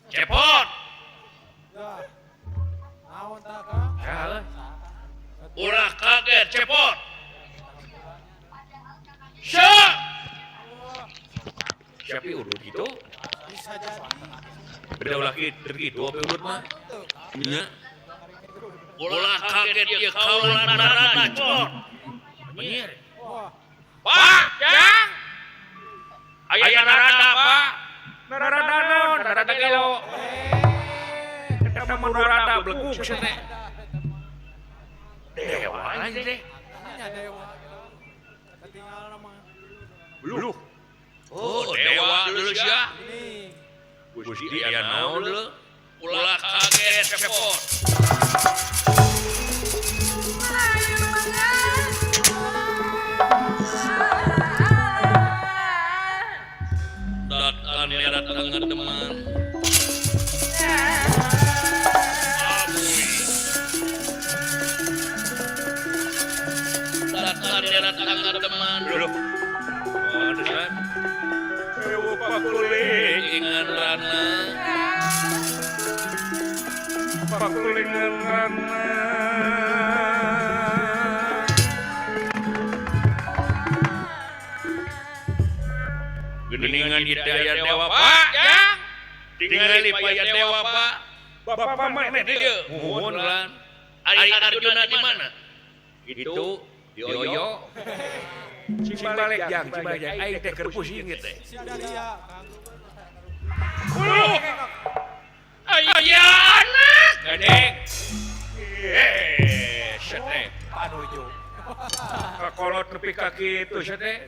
Cepot. Ulah kaget cepot. Syah. Siapa urut gitu? Beda ulah gitu apa urut mah? Nya. Ulah kaget ieu kaula Narada cepot. Menyir. Pak, Jang. Aya Narada, Pak. Narada naon? Narada gelo. Eta mah Narada beleguk sia teh. Dewa aja deh. Belum. Oh, dewa dulu sia. Gusti aya naon leuh? Ulah kaget cepot. Datan datang teman. Datan datang teman. Loh. Pakulingan rana. Pakulingan rana. Geningan di aya dewa Pak. Tingali paya dewa Pak. Bapak mana dieu? Muhun lan. Ari Arjuna di mana? Itu Yoyo. Cibalek jang, cibalek jang. Aing teh keur pusing ieu teh. Uluh. Aya anak. Gandeng. Eh, sia teh. Panuju. Kakolot nepi ka kitu sia teh.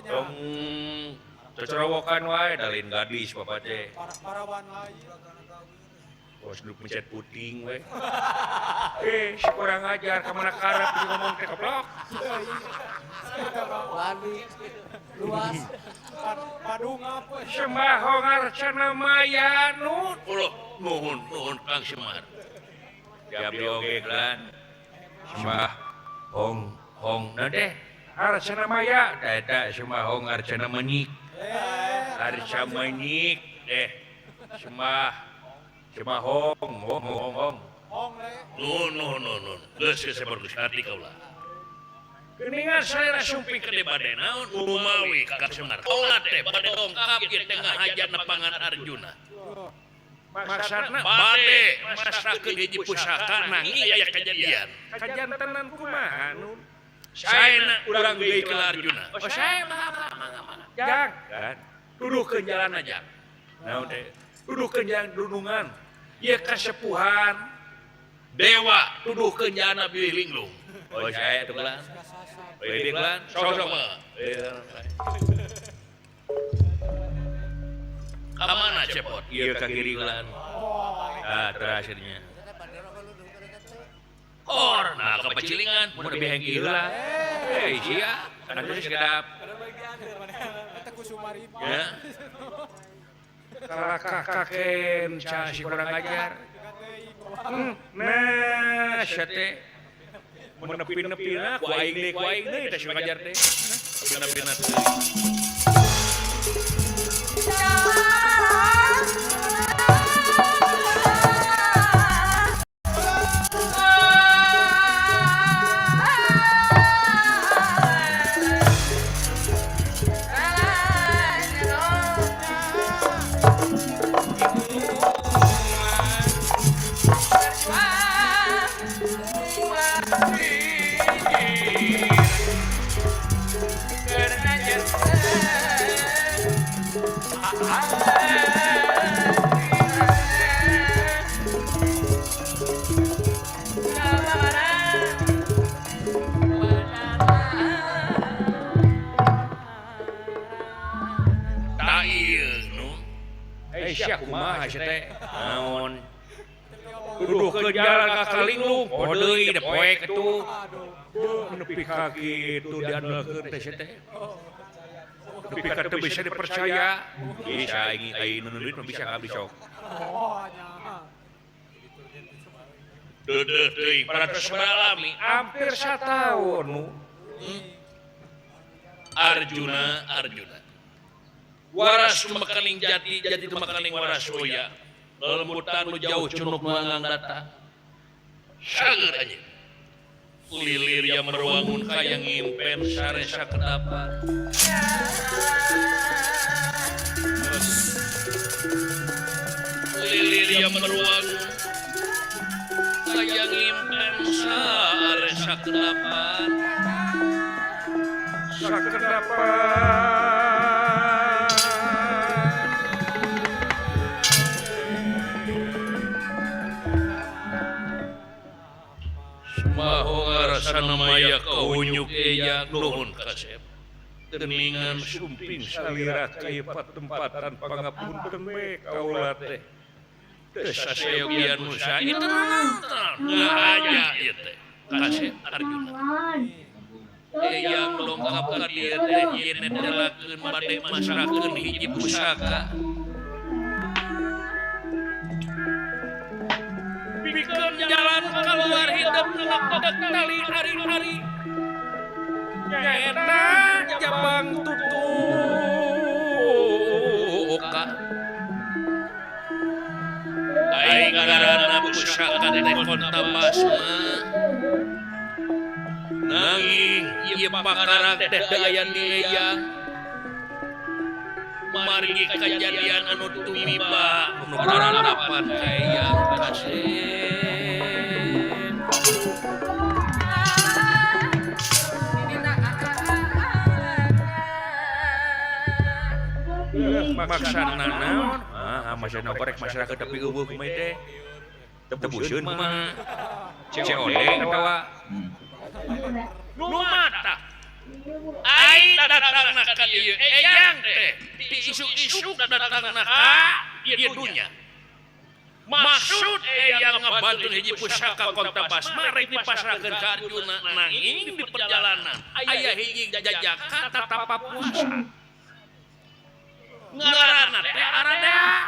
Tong cocorowokan wae dalin gadis bapak teh. Parawan lain. Bos duduk mencet puting we. Eh, si kurang ajar ka mana karep bisa ngomong teh goblok. Wani luas. Padung apa? Sembah Arcana Maya nu. Ulah nuhun nuhun Kang Semar. Diabdi oge lan. Sembah hong hong na teh. Arcana Maya eta sembah hong Arcana Menyik. Arca Menyik teh. Sembah Cuma hong hong hong hong. Nuhun nuhun nuhun. Geus geus bagus hati kaula. Geuningan salera sumping ke bade naon umawi ka Semar. Kaula teh bade dongkap ieu teh ngahaja nepangan Arjuna. Maksudna bade masrakeun hiji pusaka nanging aya kajadian. Kajantenan kumaha nun? Saena urang deui ka Arjuna. Oh sae mangga mangga mangga. Jang. Duduhkeun jalan aja. Naon teh? Duduhkeun jalan dunungan. Ieu kasepuhan dewa tuduhkeun jalan bilih linglung. Oh saya atuh lan. Bilih lan sok sok mah. Ka mana cepot? Ieu ka kiri lan. Ah terakhirnya. Or nah ka pacilingan mun lebih hengki heula. Eh sia, anu sekedap. Ya. Kalakah kaken cah si kurang ajar. Nah, sia teh mun nepi-nepina ku aing deui teh si kurang ajar teh. Nepi-nepina teh. Kumaha sia teh naon duduhkeun jalan ka kalinglung oh deui da poek atuh nepi ka kitu diandalkeun teh sia teh nepi ka teu bisa dipercaya bisa aing aing nu duit mah bisa ka abdi sok deudeuh teuing paratos baralami hampir sataun nu Arjuna Arjuna Waras makaning jati jati makaning waraswaya. Lelembutan nu jauh cunuk nu anggang datang. Sager anjeun. Lilir yang merwangun kaya ngimpen sare sakedapan. Lilir yang merwangun kaya ngimpen sare sakedapan. Sakedapan. Sana maya kaunyuk eya nuhun kasep teningan sumping salira ka patempatan pangapunten we kaula teh teu saseyogian Musa ieu ngahaja ieu teh kasep Arjuna eyang longkap ka dieu teh ieu nedelakeun bade masrahkeun hiji pusaka pikeun jalan keluar hidup nelek tali hari-hari nyaeta jabang tutuka aing ngaranna pusaka teh Kontabasma nanging ieu pakarang teh aya di eyang margi kajadian anu tumiba nu karanapan ka eyang kasih. Maksana naon? Ah, maksana korek masyarakat tapi eueuh kumaha teh. Tebuseun mah. COD atawa nu mata. Ai datangna ka dieu eyang teh di isuk-isuk datangna ka ieu dunya. Maksud eyang ngabantu hiji pusaka Kontabasma rek dipasrahkeun ka Arjuna nanging di perjalanan aya hiji jajaka tatapa puasa. Ngaranna teh Arada.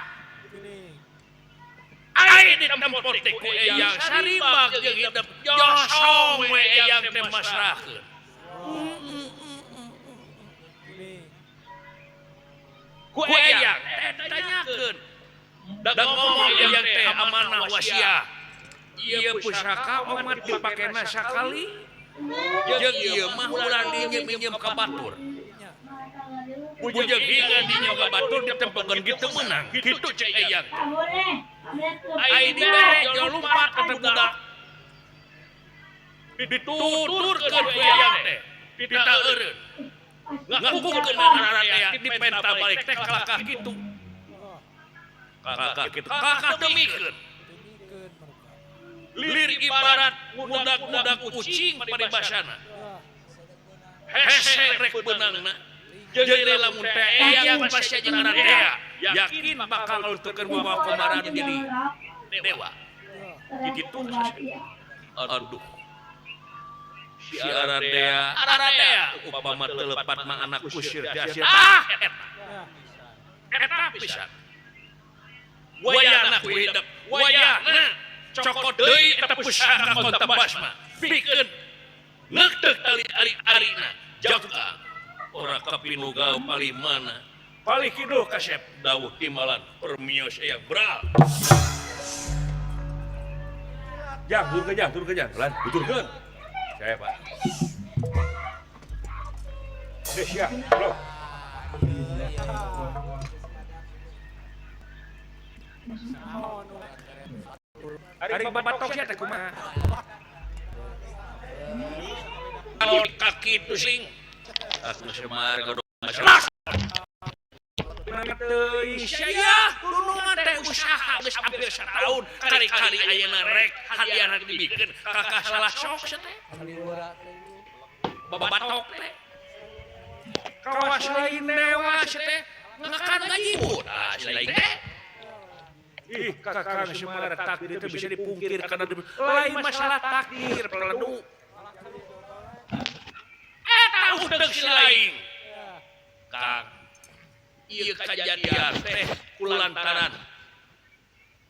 Ai ditempot teh ku eyang saribak jeung hidup josong we eyang teh masrahkeun. Ku eyang teh ditanyakeun. Da ngomong eyang teh amanah wasiah. Ieu pusaka omat dipakena sakali jeung ieu mah ulah diinjem-injem ka batur. Bujeng hingga dinya ka batur ditempokeun kitu meunang. Kitu cek eyang. Ai dibere jauh lumpat ka budak. Dituturkeun ku eyang teh. Pita eureun. Ngakukeun ngaranna teh dipenta balik teh kalakah kitu. Kakak kitu kakak demikeun. Lir ibarat ngudak-ngudak ucing paribasana. Hese rek beunangna. Jeung lamun teh eyang pasea jeung Aradea yakin bakal ngalunturkeun bawa komaran jadi dewa. Kitu aduh. Si Aradea, Aradea upama teu lepat mah anak kusir teh asir. Ah eta pisan. Wayana ku hidup, wayana cokot deui eta pusaka Kontabasma. Pikeun ngeuteuk tali ari-arina jaka ora kapinugau palih mana. Palih kidul kasep dawuh timalan permios eyang bral. Jang, turunkeun jang, turunkeun jang. Lan, tuturkeun. Saya Pak. Deh sia, bro. Ari babatok sia teh kumaha? Kalau kaki itu sing aku Semar godong masalah. Teuing sia lunungan teh usaha geus hampir satahun kali-kali ayeuna rek hadiahna dibikeun kakak salah sok sia teh. Babatok teh. Kawas lain dewa sia teh ngakan ngajibut. Ah si lain teh. Ih, kakang Semar takdir itu bisa dipungkir karena lain masalah takdir peledu. Eta udeuk si lain. Kang, ieu kajadian teh kulantaran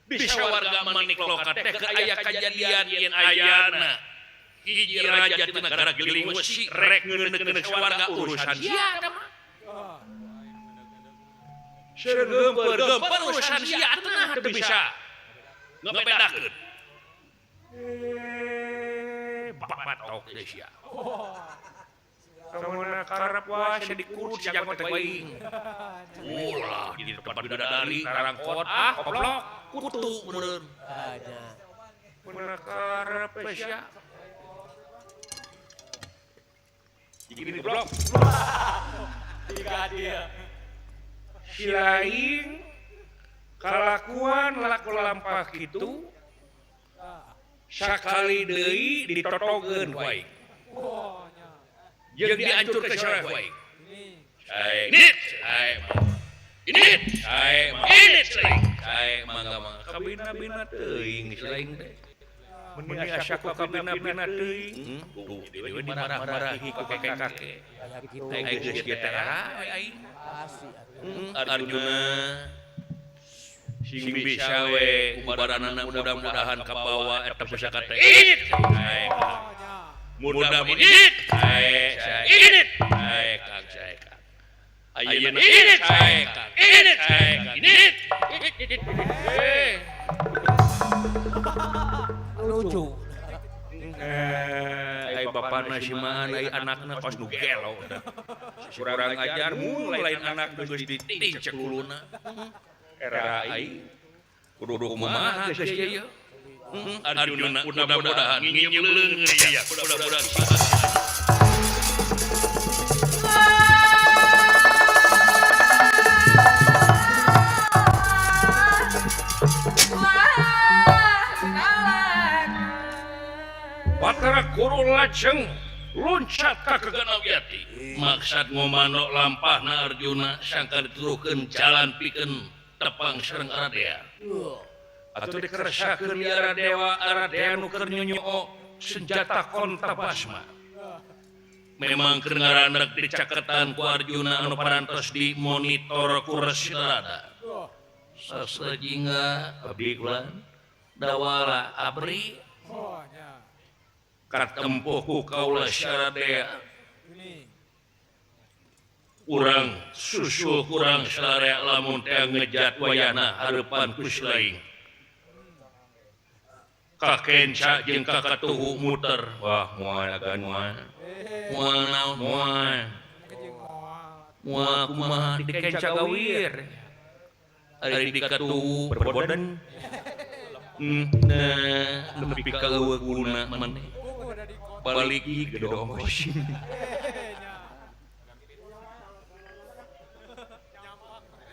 bisa warga Manikloka teh keur aya kajadian yen ayana hiji raja di negara Giling Wesi rek ngeuneuk-ngeuneuk sawarga urusan sia eta mah. Segemper-gemper urusan sia atuh nah teu bisa ngebedakeun. Batok deui sia. Sameuna karep wae sia dikurut si jago teh aing. Ulah di tempat bidadari narangkot ah koplok kutu meureun. Meuna karep sia. Gini blok. Tiga dia. Si lain kalakuan laku lampah kitu sakali deui ditotogeun ku aing. Jeung diancurkeun sareng ku aing. Ini, ini, ini, ini, mangga mangga kabina-bina teuing si lain teh. Meni asa ku kabina-bina teuing. Tuh, deui dimarah-marahi ku kakek-kakek. Aing geus kieu teh aing. Arjuna sing bisa we kubaranana mudah-mudahan kabawa eta pusaka teh. Mudah init, init, kang saya kang. Ayeuna init, kang, init, kang, init. Lucu. Ai bapana si maan, ai anakna kos nu gelo. Kurang ajar mun lain anak geus ditincek kuluna. Era ai kudu kumaha geus ieu. Arjuna mudah-mudahan nginyeum leungeun ya, mudah-mudahan. Batara Guru lajeng loncat ka Keganawiati. Maksad ngomano lampahna Arjuna sangka dituruhkeun jalan pikeun tepang sareng Aradea. Atuh dikeresakeun di Aradewa, Aradea nu keur nyonyoo senjata kontabasma. Memang keur ngaraneg dicaketan ku Arjuna anu parantos di monitor ku Resi Narada. Sastra jingga abdi kula dawala abri katempuh ku kaula Saradea. Urang susul kurang sararea lamun teh ngejat wayana hareupan ku si laing. Kakenca jeung kakatuhu muter. Wah, moal agan moal. Moal naon moal. Moal kumaha dikenca gawir. Ari dikatuhu berboden. Nah, nepi ka eueuh guna maneh. Balik gede ongkos.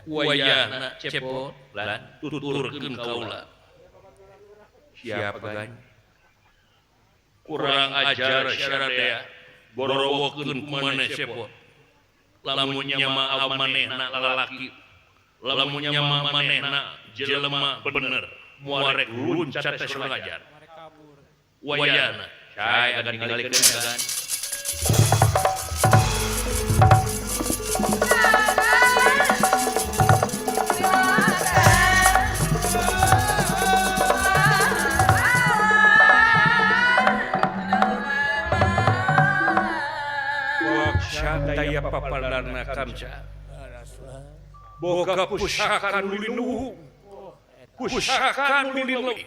Wayahna cepot lan tuturkeun kaula. Siapa kan? Kurang ajar Saradea. Borowokeun kumaneh cepot. Lamun nyama manehna lalaki. Lamun nyama manehna jelema bener. Moal rek luncat teh kurang ajar. Wayahna cai agan ningalikeun agan. Daya papalarna kamca. Boga pusaka nu linuhung. Pusaka nu leuwih.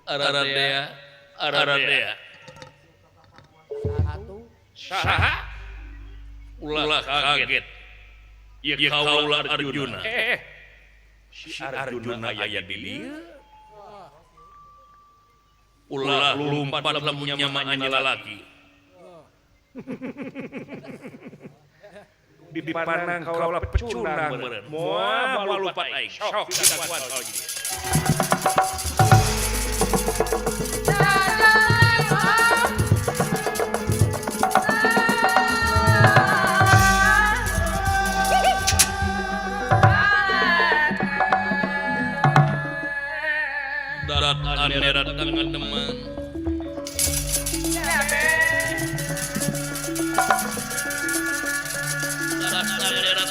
Aradea, aradea. Saha? Ulah kaget. Ieu kaula Arjuna. Si Arjuna aya di dieu. Ulah lumpat lamun nyamaan lalaki. Di panang kaula pecundang meureun. Moal lupat aing. Sok ditakuan kalau jadi. Darat anerat tangan teman.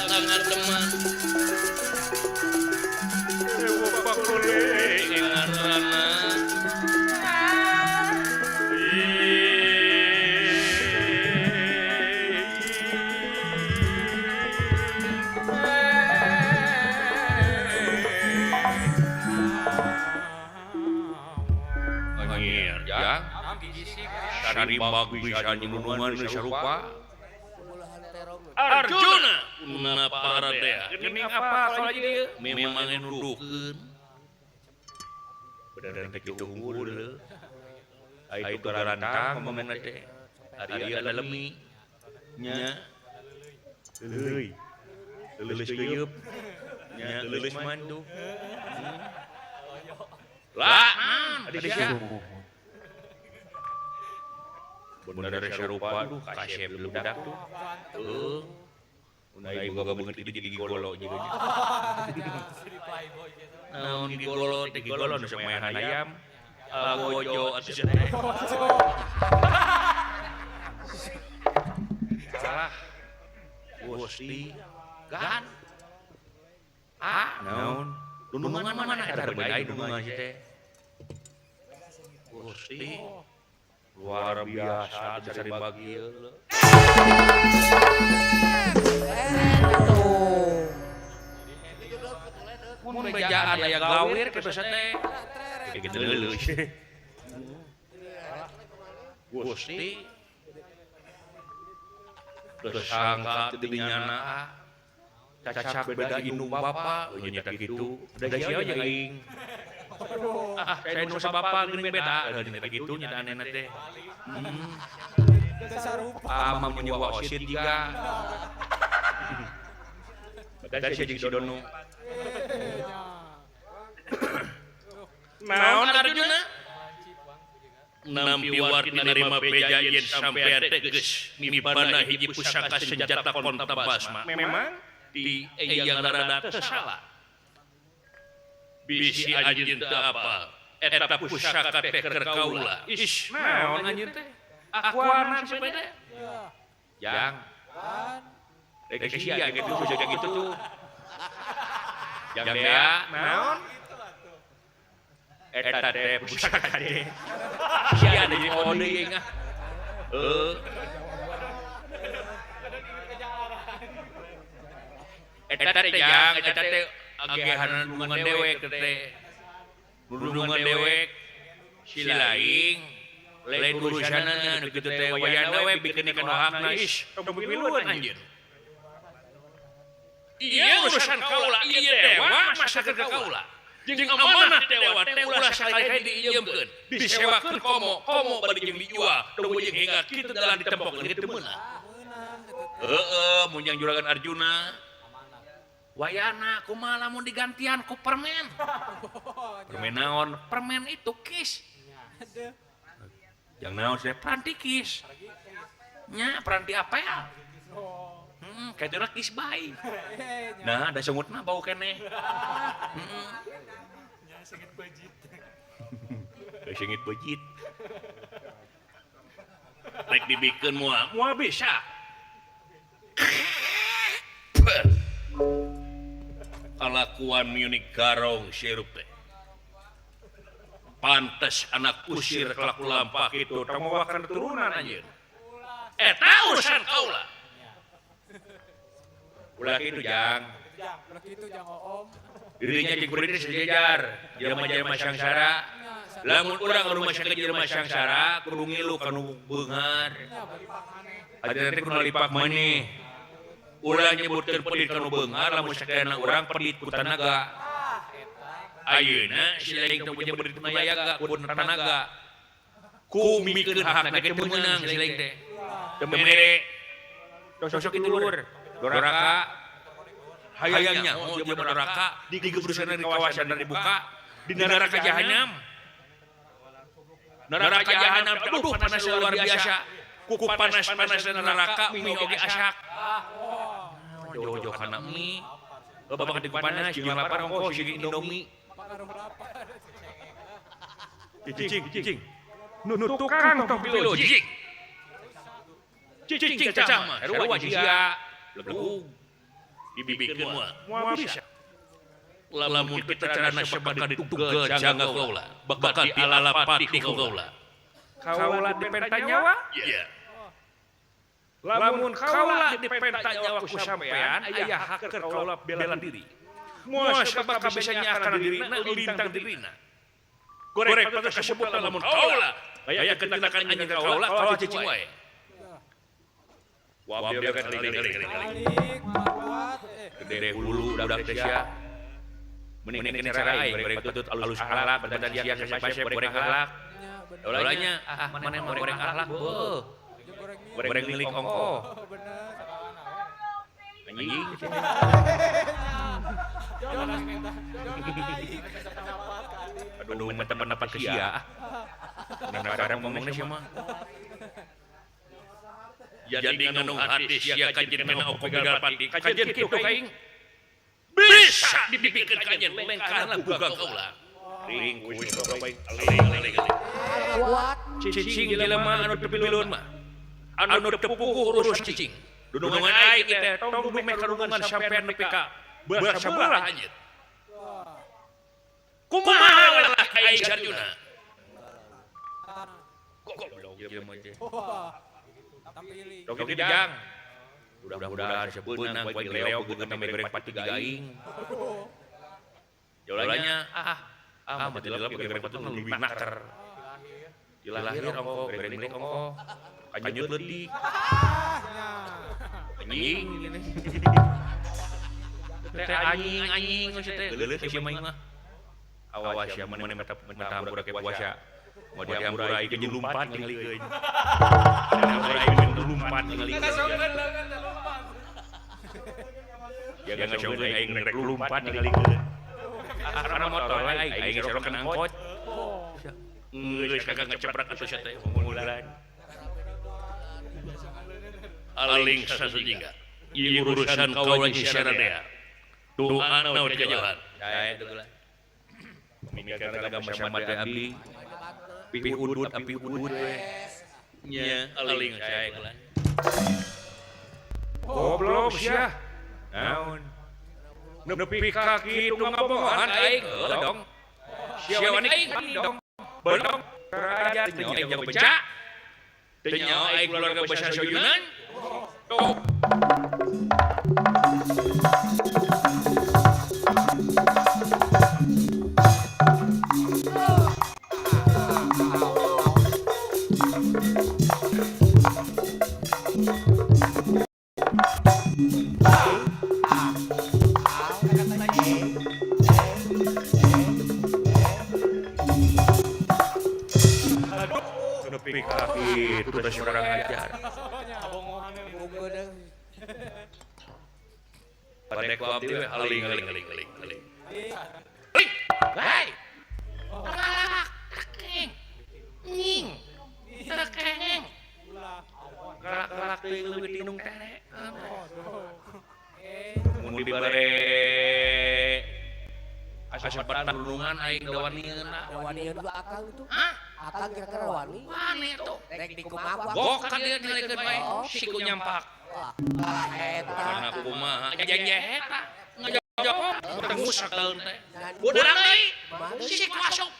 Tangan teman. Sarimbag bisa nyelunungan sarupa. Arjuna una paradea. Geuning apa kalau ieu? Memang nuduhkeun. Bener teh kitu unggul leuh. Ai itu garantang ngomongna teh. Ari ieu lalemi. Nya. Leuy. Leuleus keuyeup. Nya leuleus mandu. Lah, ada sia. Bener sarupa duh kasep budak tuh. Heuh. Unai boga beungeut itu jadi gigolo jeung. Naon gigolo teh gigolo nu sok maehan ayam. Agojo atuh sia teh. Salah. Gusti gan. Ah, naon? Dunungan mana eta bedai dunungan si teh. Gusti luar biasa cari bagil. Mun bejaan aya gawir kitu teh. Kitu leuleus. Gusti tersangka teu dinyana cacak beda indung bapa nya kitu. Da sia jeung aing. Ah, saya nu sabapa geuning beda. Nya kitu nya anehna teh. Ah, mun nyewa osit jiga. Beda sia jeung si Dono. Naon Arjuna? Nampi warti narima beja yen sampean teh geus mibana hiji pusaka senjata kontabasma. Memang di eyang narada teu salah. Bisi anjeun teu apal. Eta pusaka teh keur kaula. Ish, naon anjeun teh? Akuanan sepeda. Jang. Rek sia gitu saja gitu tuh. Jang dea, naon? Eta teh pusaka teh. Sia deui oh deui ah. Heuh. Eta teh jang, eta teh agehanan nulungan dewek teh. Nulungan dewek si laing lain urusanana nu kitu teh wayana we bikeun kana hakna ish tong pipiluan anjeun. Ieu urusan kaula ieu dewa masakeun ka kaula. Jeung amanah dewa teh ulah sakali-kali diieumkeun, disewakeun komo, komo bari jeung dijual, tong jeung hingga kitu dalan ditempokeun ge teu meunang. Heeh, mun jang juragan Arjuna. Wayana kumaha lamun digantian ku permen. Permen naon? Permen itu kis. Jang naon sia peranti kis. Nya peranti apel. Kayaknya kis bae. Nah, da sungutna bau keneh. Heeh. Nya sengit bejit. Sengit bejit. Rek dibikeun moal, moal bisa. Kalakuan miunik garong sirup teh. Pantes anak kusir kelaku lampak itu tong mawakan keturunan anjeun. Eta urusan kaula. Ulah kitu jang. Ulah kitu jang oom. Dirinya jeung kuring teh sejajar, jelema-jelema sangsara. Lamun urang rumah sakit jelema sangsara, kudu ngilu ka nu beunghar. Ayeuna teh kudu nalipak maneh. Ulah nyebutkeun pedit ka nu beunghar, lamun sakayana urang pedit ku tanaga. Ayeuna si laing teh punya pedit ku nayaga, ku tanaga. Ku mikeun hakna ge teu meunang si laing teh. Teu mere. Sosok itu lur. Doraka hayangnya oh jelema doraka digebruskeun di kawasan dibuka di neraka jahanam. Neraka jahanam aduh panas luar biasa. Kuku panas-panas neraka mie oge asak. Jauh-jauh kana mie. Bapak ketik panas jeung lapar ongkoh jeung Indomie. Cicing cicing. Nu tukang tong pilu cicing. Cicing cacah mah sarua sia. Legug dibikeun moal. Moal bisa. Lamun kita carana sabaka ditugel jangga kaula, bakal dialapati ku kaula. Kaula dipenta nyawa? Iya. Lamun kaula dipenta nyawa ku sampean, aya hak keur kaula bela diri. Moal sabaka bisa nyaahkeun dirina, lintang dirina. Gorek pantes kasebut lamun kaula Aya ketenakan anjeun ka kaula kaula cicing wae. Wah, biar kali. Gede hulu budak teh sia. Mending cara aing goreng patut alus akhlak, badan sia kasep goreng akhlak. Dolanya ah mana mah goreng akhlak beuh. Goreng milik ongko. Anjing. Aduh, mata pendapat ke sia. Kadang-kadang ngomongnya sia mah. Jadi ngandung hati sia kajen mena oko begal pati. Kajen kitu ka aing. Bisa dipikirkan kajen lengkahna buka kaula. Ring kuis baik aling. Kuat. Cicing jelema anu teu pileun mah. Anu teu puguh urus cicing. Dunungan aing teh tong dumeh karungan sampean nepi ka belah sabelah anjeun. Kumaha lah aing Sarjuna. Goblok jelema teh. Dok dijang. Mudah-mudahan sepeunang poe leo beungeut meh goreng pati aing. Jalannya ah mati lelep goreng pati leuwih naker. Dilahir ongko goreng milik ongko. Kanjut leutik. Anjing teh anjing anjing teh leuleut sia mah. Awas sia maneh mata hampura ke puasa. Mau dihampura aing jeung lumpat tingalikeun. Hampura aing jeung lumpat tingalikeun. Ya ngasongkeun aing rek lumpat tingalikeun. Karena motor aing aing sorok kana angkot. Geus kagak ngeceprak atuh sia teh umulan. Aling sasujingga. Ieu urusan kaula jeung Saradea. Doa naon kajauhan. Sae teu pemikiran agama sama teh abdi. Pi udut api udut we. Nya aling sae kelan. Goblok sia. Naon? Nepi ka kitu ngabogohan aing heuh dong. Sia wani aing dong. Bedong raja teu nyaho aing jago beca. Teu nyaho aing keluarga besar Soyunan. Tuh. Nepi ka kitu teh urang ajar. Padek ku abdi we aling aling aling aling aling. Aling. Hai. Galak. Nying. Tekeng. Galak-galak teuing leuwih tinung tere. Mun dibere asapatan lulungan aing dawanieun. Dawanieun juga akang itu. Hah? Akang kira-kira wani. Wani atuh. Rek dikumaha. Gok ka dieu nilikeun bae siku nyampak. Eta. Karena kumaha jenjeh eta ngajawab tengus sakaeun teh. Urang deui siku asup.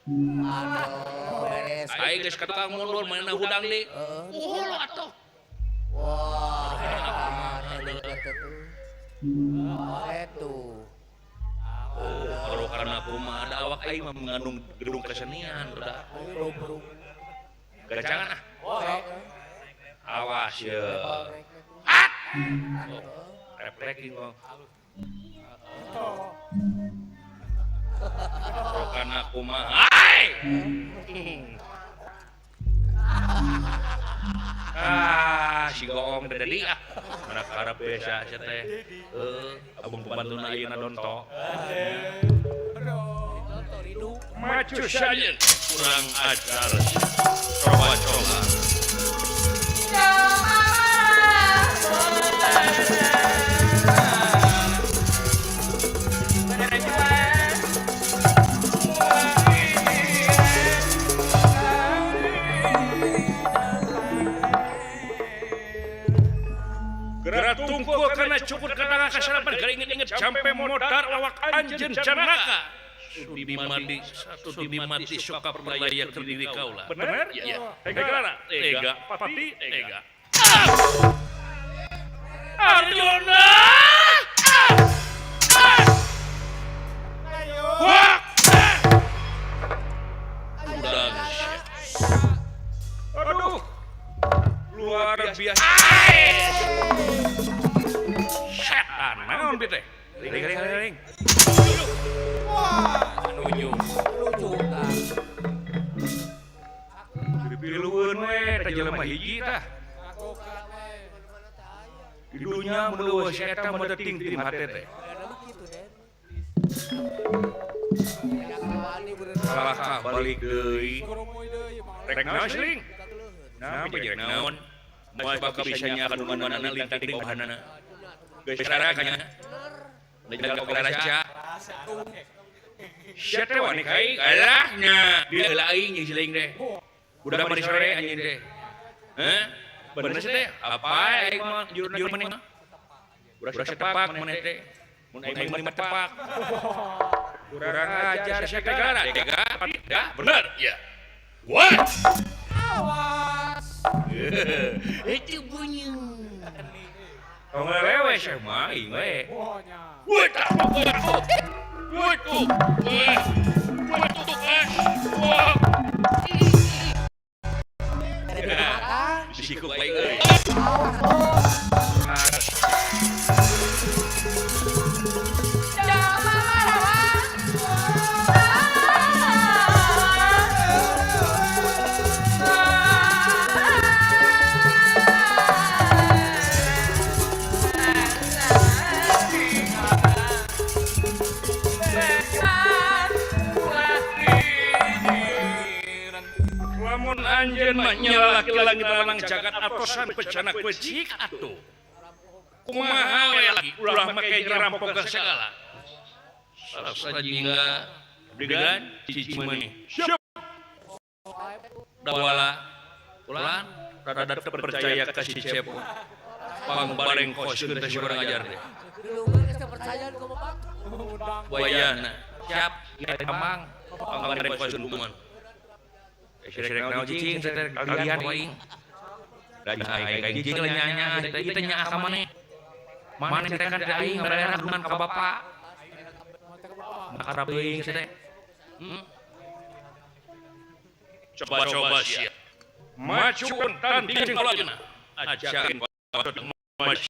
Aduh, beres. Aing geus ka tukang mundur manehna hudang deui. Uhul atuh. Wah, eta teh. Oh, Oh, karena kumaha ada awak aing mah mengandung gedung kesenian udah. Gacangan ah. Awas ya. At. Refleking kok. Oh, karena kumaha. Ai. Ah, si goong dedi ah. Mana karep biasa sia teh. Heuh, abang pembantuna ayeuna donto. Macu saja kurang ajar. Coba-coba. Gerak tungkul karena cukur kadang kasarapan geringet-inget sampai modar awak anjeun Janaka. Sudi mati sudi mati soka perlaya terdiri kaula. Bener? Ya. Tega, Tega, pati, tega. Arjuna! Wah! Udang. Biasa. Setan naon teh? Ring ring ring. Wah, nuju. Lucu tah. Pilueun we teh jelema hiji tah. Di dunya mun leuweuh si eta mah teu ting hate teh. Kalahkah balik deui. Rek naon sering? Nah, rek naon? Moal bakal bisa nyakan manana lintang di bahanana. Geus sarakanya. Jaga raca. Sia teh wani ka aing. Alah nya, dia heula aing jeung si Ling teh. Udah mari sore anjeun teh. Heh? Bener sih teh? Apa aing mah juruna maneh mah? Udah tepak maneh teh. Mun aing mah tepak. Kurang ajar sia teh gara tega. Ya, bener. Ya. What? Awas. Itu bunyi. Tong lewe sia mah aing we. Woi, tak woi, tuh. Woi, tuh, wah. Disikuk baik euy. Lamun anjeun mah nyalaki langit lanang jagat atosan pecana becik atuh. Kumaha we lagi ulah make rampok segala. Salah jingga degan cici maneh. Siap. Dawala ulan rada teu percaya ka si Cepo. Pang bareng koskeun teh si urang ajar teh. Wayana siap amang pang bareng koskeun kuman. Rek naon cicing teh kalian aing. Da aing cicing nya teh ieu teh nyaah ka maneh. Maneh teh kan aing ngabarera duman ka bapak. Makarab teuing teh. Coba-coba sia. Macukeun tanding jeung kalajuna. Ajakeun maju.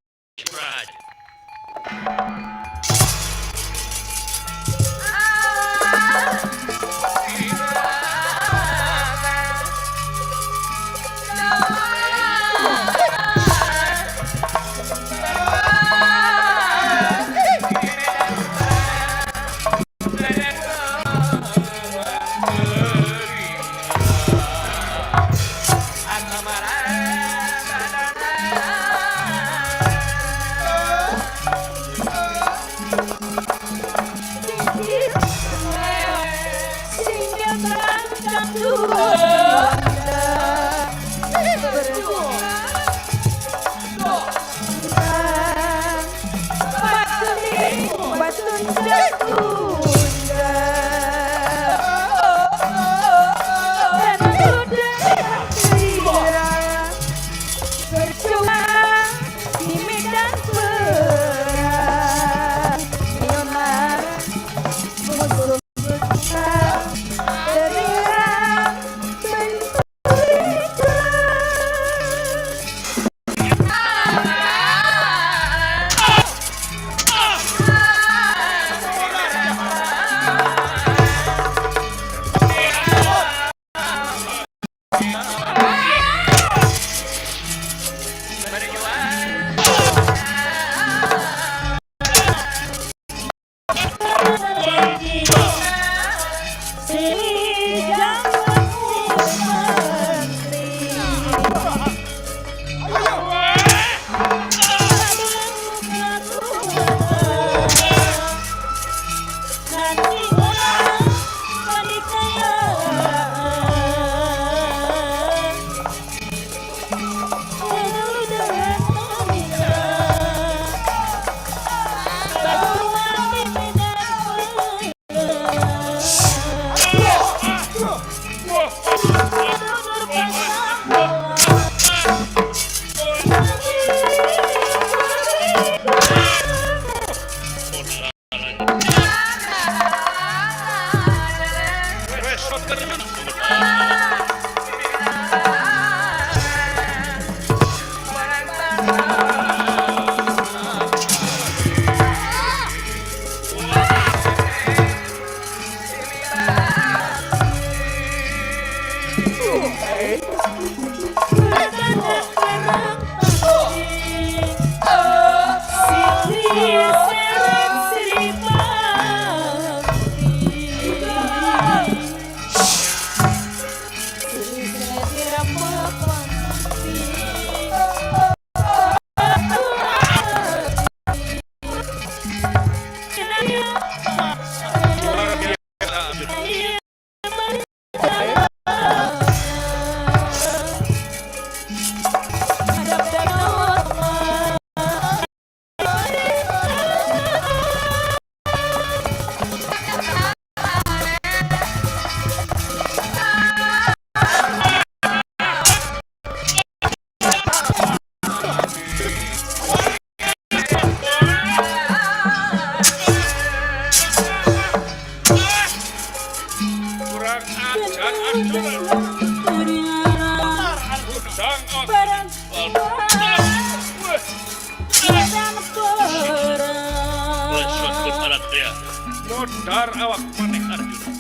Modar awak maneh Arjuna.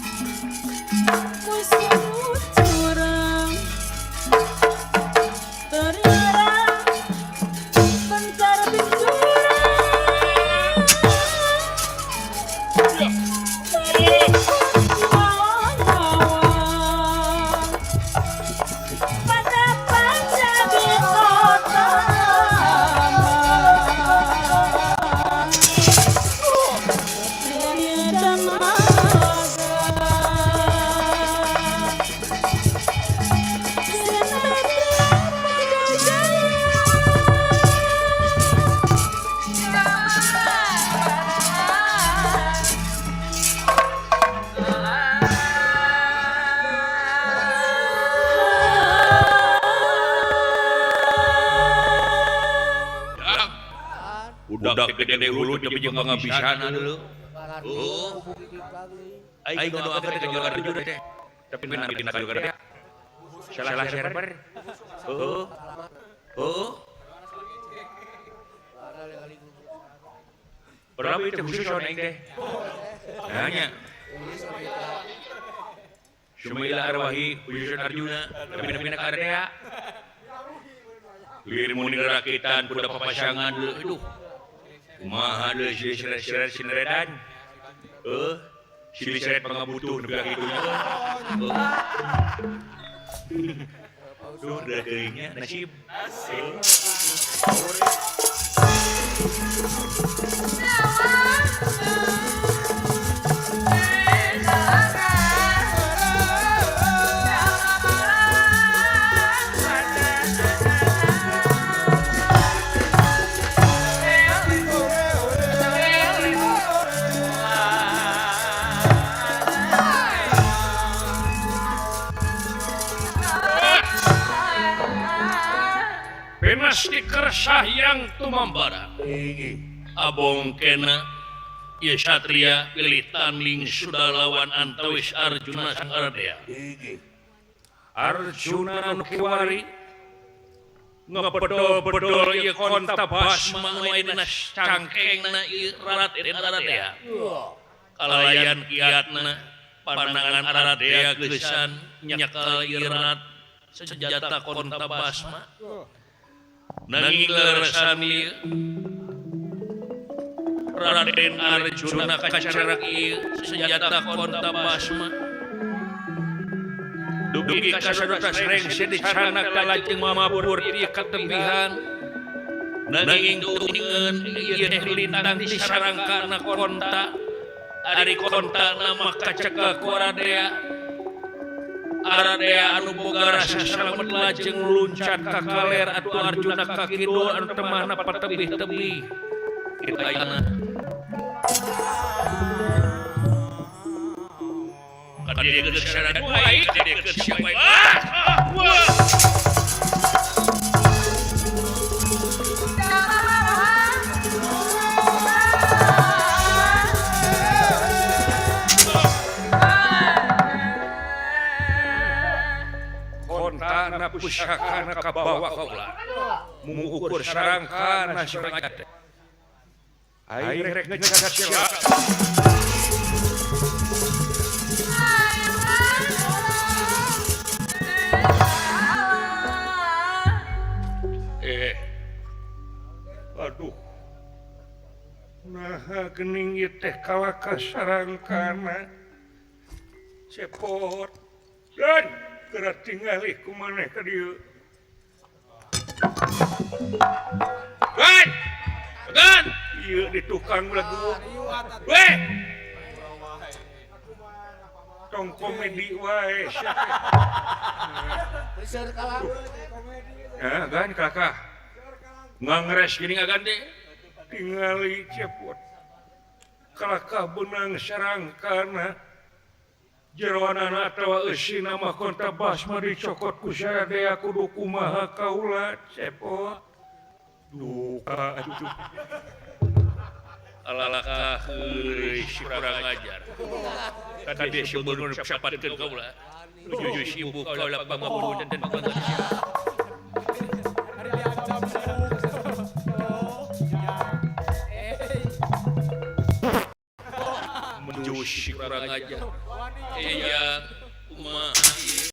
Musuh curang terlarang bencar bencuran pada panjabi kota Budak gede hulu tapi jeung ngabisana dulu. Oh. Aing ngadoakeun ka juara Arjuna teh. Tapi nabi dina juga teh. Salah server. Oh. Oh. Berapa itu khusus aing teh? Nanya. Sumaila arwahi khusus Arjuna tapi nabi dina ka Lir muni rakitan kuda papasangan dulu. Aduh. Kumaha deui si seret-seret sineredan. Silih seret pangabutuh nepi ka kitu nya. Duh, da teuingnya nasib. Pasti yang tumambara Abong kena ieu satria pilih tanding sudah lawan antawis Arjuna sang Ardea. Arjuna nu kiwari ngepedol-pedol ieu konta basma nu aya dina cangkengna ieu Raden Ardea. Kalayan kiatna pandangan Ardea geusan nyekel ieu rat senjata konta basma. Nanging lelesan ieu Raden Arjuna kacarak ieu senjata konta basma. Dugi ka sadotas rengse dicanak lajeng mamapur ieu katebihan. Nanging teuingeun ieu teh lintang ti sarangkana konta. Ari konta nama kacekal ku Aradea. Aradea anu boga rasa salamet lajeng luncat ka kaler atuh Arjuna ka kidul anu temahna patebih-tebih. Kitu ayeuna. Ka dieu geus sareng wae, ka dieu geus sia wae. Wah! Kontana pusakana kabawa kaula mengukur sarangkana sareng teh aing rek ngecat sia. Aduh naha geuning ieu teh kalaka sarangkana cepot dan geura tingali ku maneh ka dieu. Gan! Gan! Ieu di tukang lagu. Weh! Tong komedi wae sia teh. Hah, gan kalakah. Ngangres geuning agan teh. Tingali cepot. Kalakah beunang sarangkana. Jeroanana atawa eusina mah konta basma dicokot ku Saradea kudu kumaha kaula cepot. Duka atuh. Alalakah heuy si kurang ajar. Kade si beuneur sapatkeun kaula. Nuju si ibu kaula pangabunuh dan pangabunuh. si kurang ajar. Iya, kumaha ieu?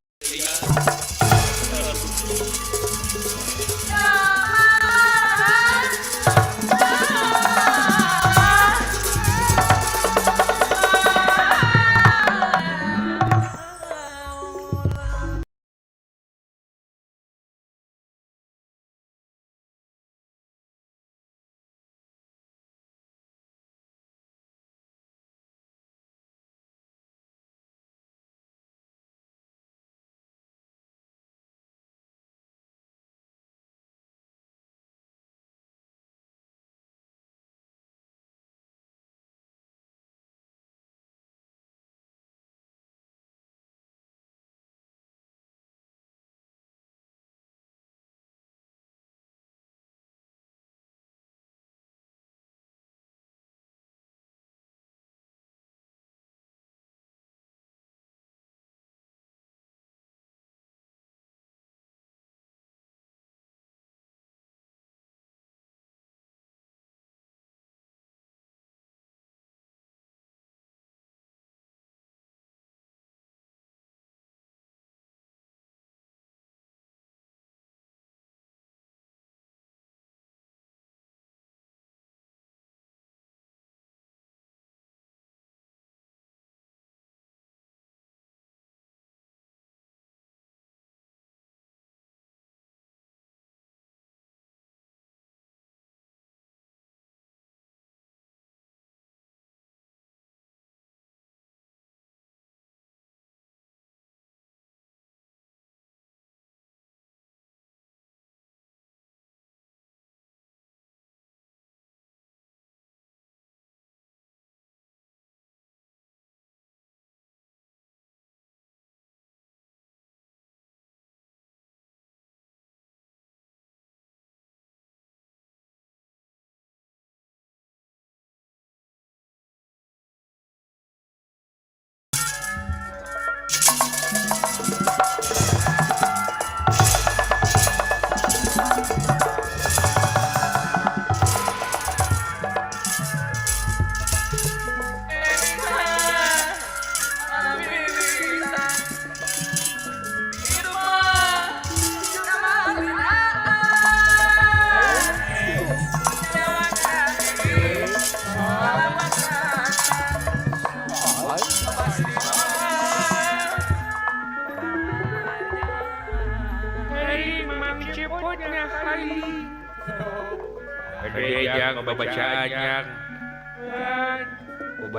Bacaan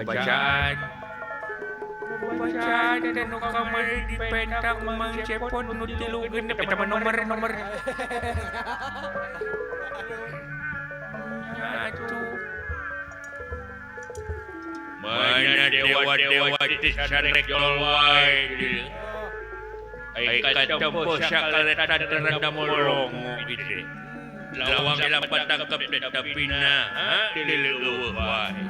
bacaan bacaan dan nu kamari dipenta ku Mang Cepot nu 3 6 eta mah nomor atuh mana dewa-dewa teh sarek jol wae ai katempo sakaleta rada molongo gitu. Lawang dapat tangkap tapina dileueuh wae.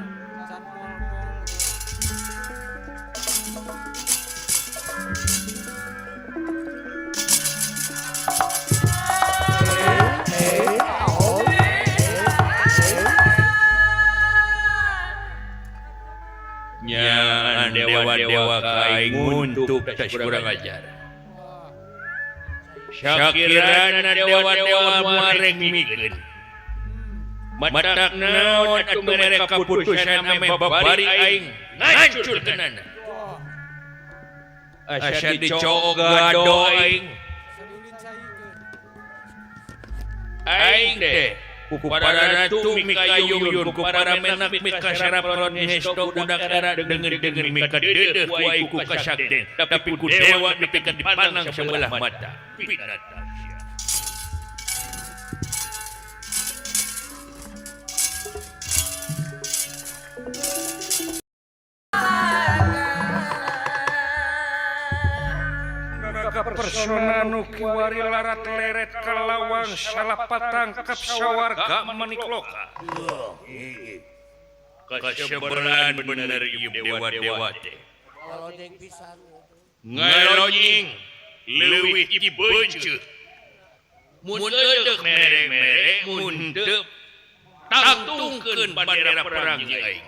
Nyaan dewa-dewa ka aing nguntuk tas kurang ajar. Syakirana dewa-dewa muareng mikeun. Matak naon atuh mere kaputusan ame babari aing ngancurkeunana. Asa dicook gado aing. Aing teh ku para ratu mikayuyun ku para menak mikasarapron hesto budak era deungeun-deungeun mikadeudeuh ku aing ku kasakten tapi ku dewa nepikeun dipandang sebelah mata. Pinata sia. Persona nu kiwari larat leret kalawang salapatangkap sawarga menikloka. Kaseberan bener ieu dewa-dewa teh. Ngalonying leuwih ti beunceut. Mun eudeuh mere-mere mun teu tangtungkeun bandera perang jeung aing.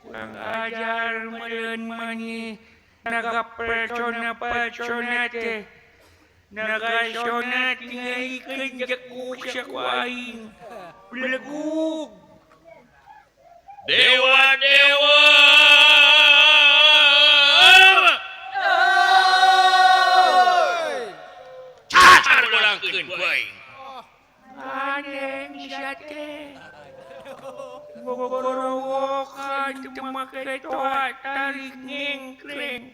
Kurang ajar meureun manyi naga pecona teh naga sona tingalikeun jekuk sia ku aing belegug Dewa dewa cacar bolangkeun ku aing aneh sia teh gogorowokan teu make toa tarik ngengkreng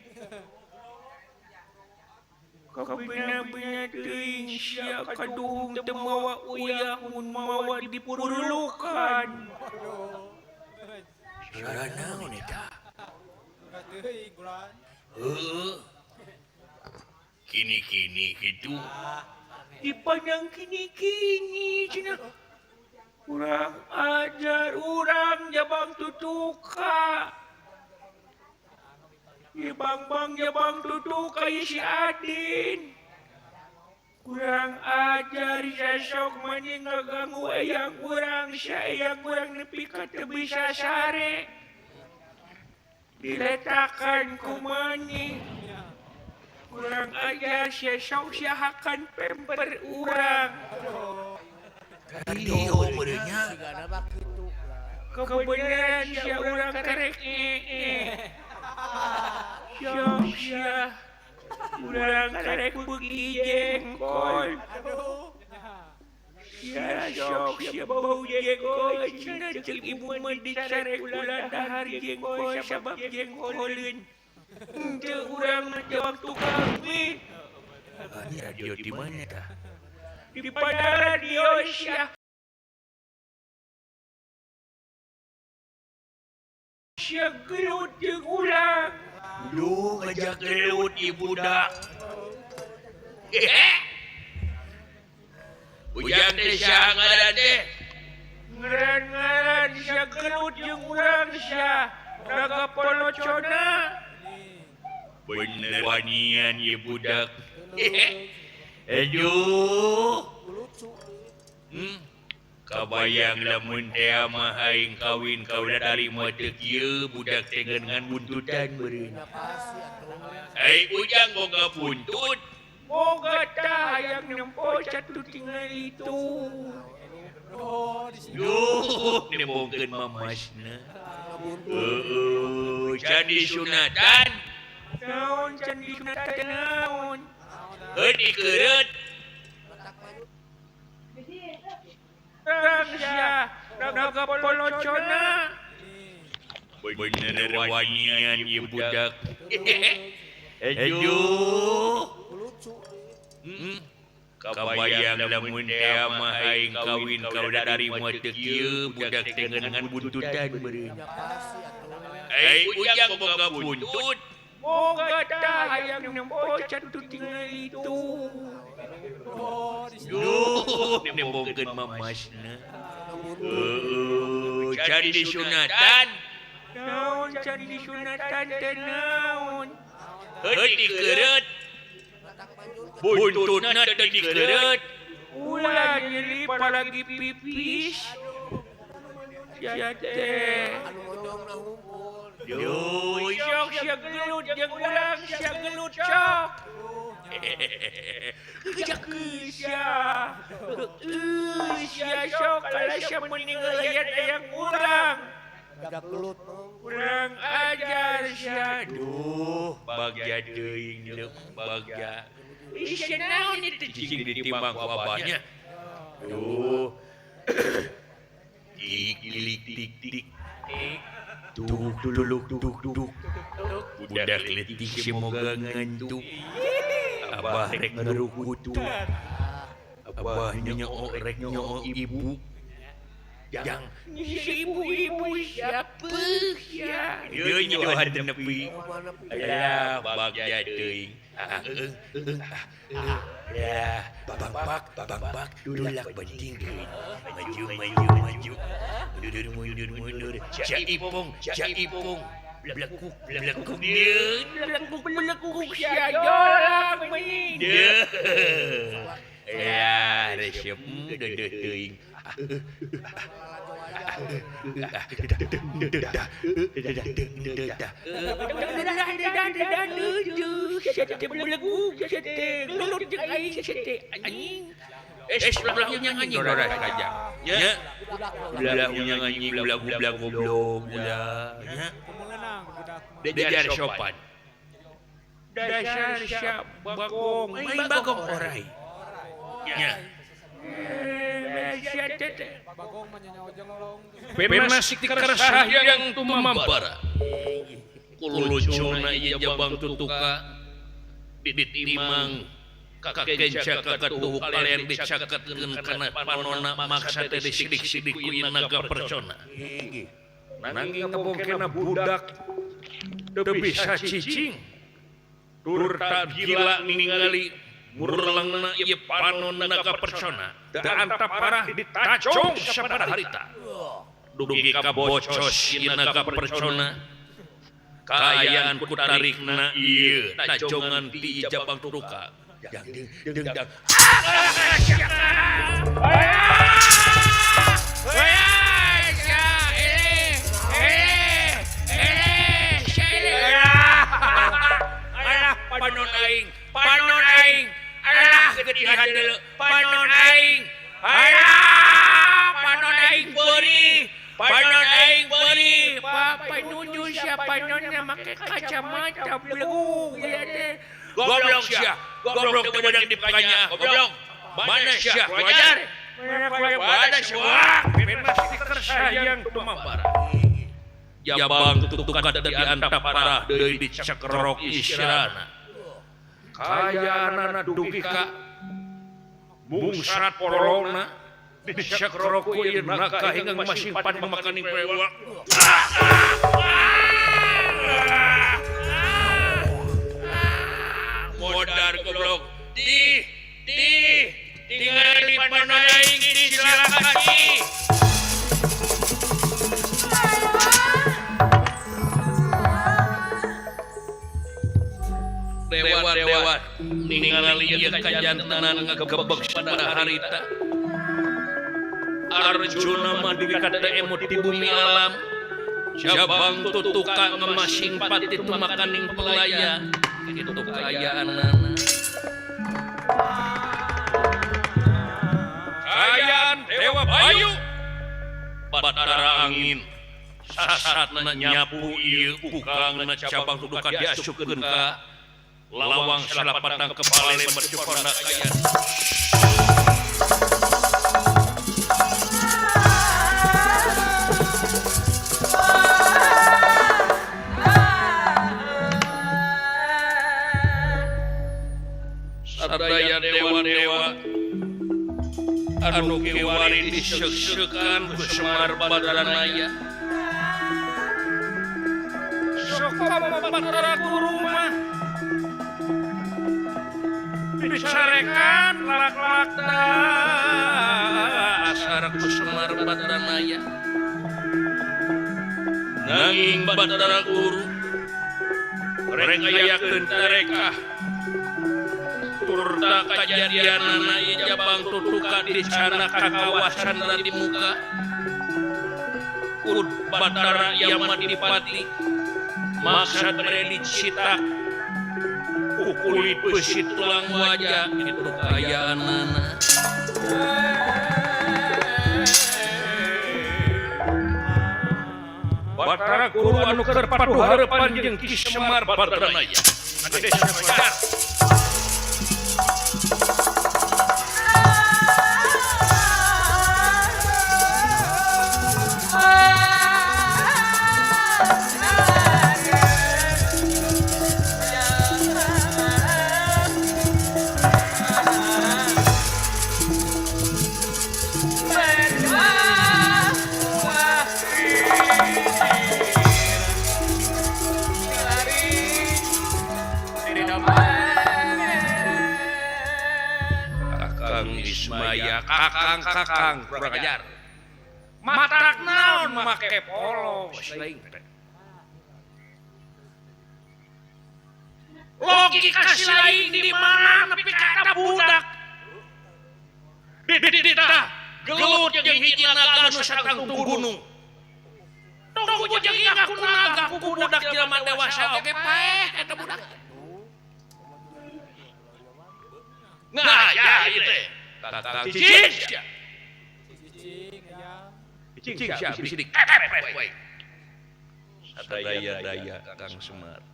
kabina-bina teuing sia kaduhung teu mawa uyah mun mawa dipurulukan. Suara naon eta? Heuh. Kini-kini kitu. Dipandang kini-kini cenah. Urang ajar urang jabang tutuka. Ye bang-bang jabang tutuka ye si Adin. Kurang ajar sasok mani ngaganggu eyang urang sia eyang urang nepi ka teu bisa sare. Diletakan ku mani. Kurang ajar sia sok sia hakan pemper urang. Radio meureun nya. Sigana mah kitu. Kebenaran sia urang karek ee. Sok sia urang karek beuki jengkol. Sia sok sia bau jengkol cenah ceuk ibu mah dicarek ulah dahar jengkol sabab jengkoleun. Henteu urang mah jawab tukang mie. Radio di mana tah? Di pada radio sia. Sia gelut jeung urang. Duh, ngajak gelut ibu budak. Ujang teh saha ngaran teh? Ngaran-ngaran sia gelut jeung urang sia. Naga polocona. Bener wanian ieu budak. Aduh. Lucu. Kabayang lamun teh mah aing kawin kaula dari mah teu kieu budak teh ngan buntutan meureun. Pasti atuh. Ai ujang boga buntut. Boga tah hayang nempo satu tingali itu. Duh, nembongkeun mamasna. Heueuh, candi sunatan. Naon candi sunatan naon? Heuh dikeureut. Urang sia naga polocona. Bener wanian ieu budak. Aduh. Lucu. Kabayang lamun teh mah aing kawin kaula dari mah teu kieu budak teh ngan buntutan meureun. Pasti atuh. Ai ujang boga buntut. Boga tah hayang nempo satu tingali itu. Duh, nembongkeun mamasna. Heueuh, candi sunatan. Naon candi sunatan teh naon? Heuh dikeureut. Buntutna teh dikeureut. Ulah nyeri palagi pipis. Sia teh. Anu monyongna humpul. Duh, Sok sia gelut jeung urang sia gelut sok. Kejakeun sia. Heueuh sia sok kalah sia mending ngalayan eyang urang. Budak gelut. Kurang ajar sia. Duh, bagja teuing deuk bagja. Ih sia naon ieu teh Cicing ditimbang ku abahnya. Duh. Tik tik tik tik. Tuk tuluk tuk tuk. Budak leutik semoga ngantuk. Abah rek ngerukutu. Abah nyoo rek nyoo ibu. Jang Si ibu-ibu siapa sia? Deui nyohan teu nepi. Mana Alah, bagja teuing. Ya, bang bak, bang bak, dulak bandingkeun. Maju, maju, maju. Mundur, mundur, mundur. Cak ipong, cak ipong. Belekuk, belekuk dia. Belekuk belekuk sia jolak meni. Dia. Ya, resep deudeuh teuing. Sopan dasar siap bagong main bagong orai nya Pemasik kersah yang tumambara kulucuna ieu jabang tutuka ditimang kakenca kakatuhu kalian dicaketkeun kana panona maksa teh disidik-sidik ku ieu naga persona nanging kabongkena budak teu bisa cicing turta gila ningali murlengna ieu panon naga persona da antap parah ditacong sapada harita dugi ka bocos ieu naga persona kaayaan ku tarikna ieu tacongan ti jabang tutuka dang ding dang panon aing alah gedihan deuleu panon aing alah panon aing beurih panon aing beurih bapak nuju sia panonna make kacamata belegung ieu teh goblok sia goblok teu meunang dipakanya goblok mana sia wajar mana sia masih tersayang tumambara jabang tutukan di antap parah deui dicekrok isirana kayaanana dugi ka mungsrat polona dicekrok ku ieu naga hingga masimpan makaning pewa modar goblok di tingali panon aing disilakan di dewa-dewa ningali ieu kajantenan ngagebeg pada harita Arjuna mah dugi ka emut di bumi alam jabang tutuka ngemasing pati tumakaning pelaya kitu kaayaanana kaayaan Dewa Bayu Batara angin sasatna nyapu ieu ukangna cabang tutuka diasupkeun ka lawang salapatang kepale mercupona kaya sadaya dewa-dewa anu kiwari diseuk-seukan ku Semar Badranaya sok Batara Guru mah dicarekan lak-lak dasar ku Semar Badranaya nanging Batara Guru rek ayakeun tarekah turta kajadianana ieu jabang tutuka dicana ka kawasan di muka ku Batara Yamadipati maksad bere dicitak ku kulit besi tulang wajah kitu kaayaanana Batara Guru anu keur patuh hareupan jeung Ki Semar Badranaya Desa Fajar. Ismaya kakang-kakang kurang ajar. Matak naon make polos lain teh. Logika si lain di mana nepi ka eta budak. Di tah gelut jeung hiji naga nu satangtung gunung. Subuh jeung ingat ku naga ku budak jelema dewasa oge paeh eta budak. Nah, ya ieu teh. Kakang cicing sia. Cicing aya. Cicing sia bisi dikepret we. Sadaya-daya Kang Semar.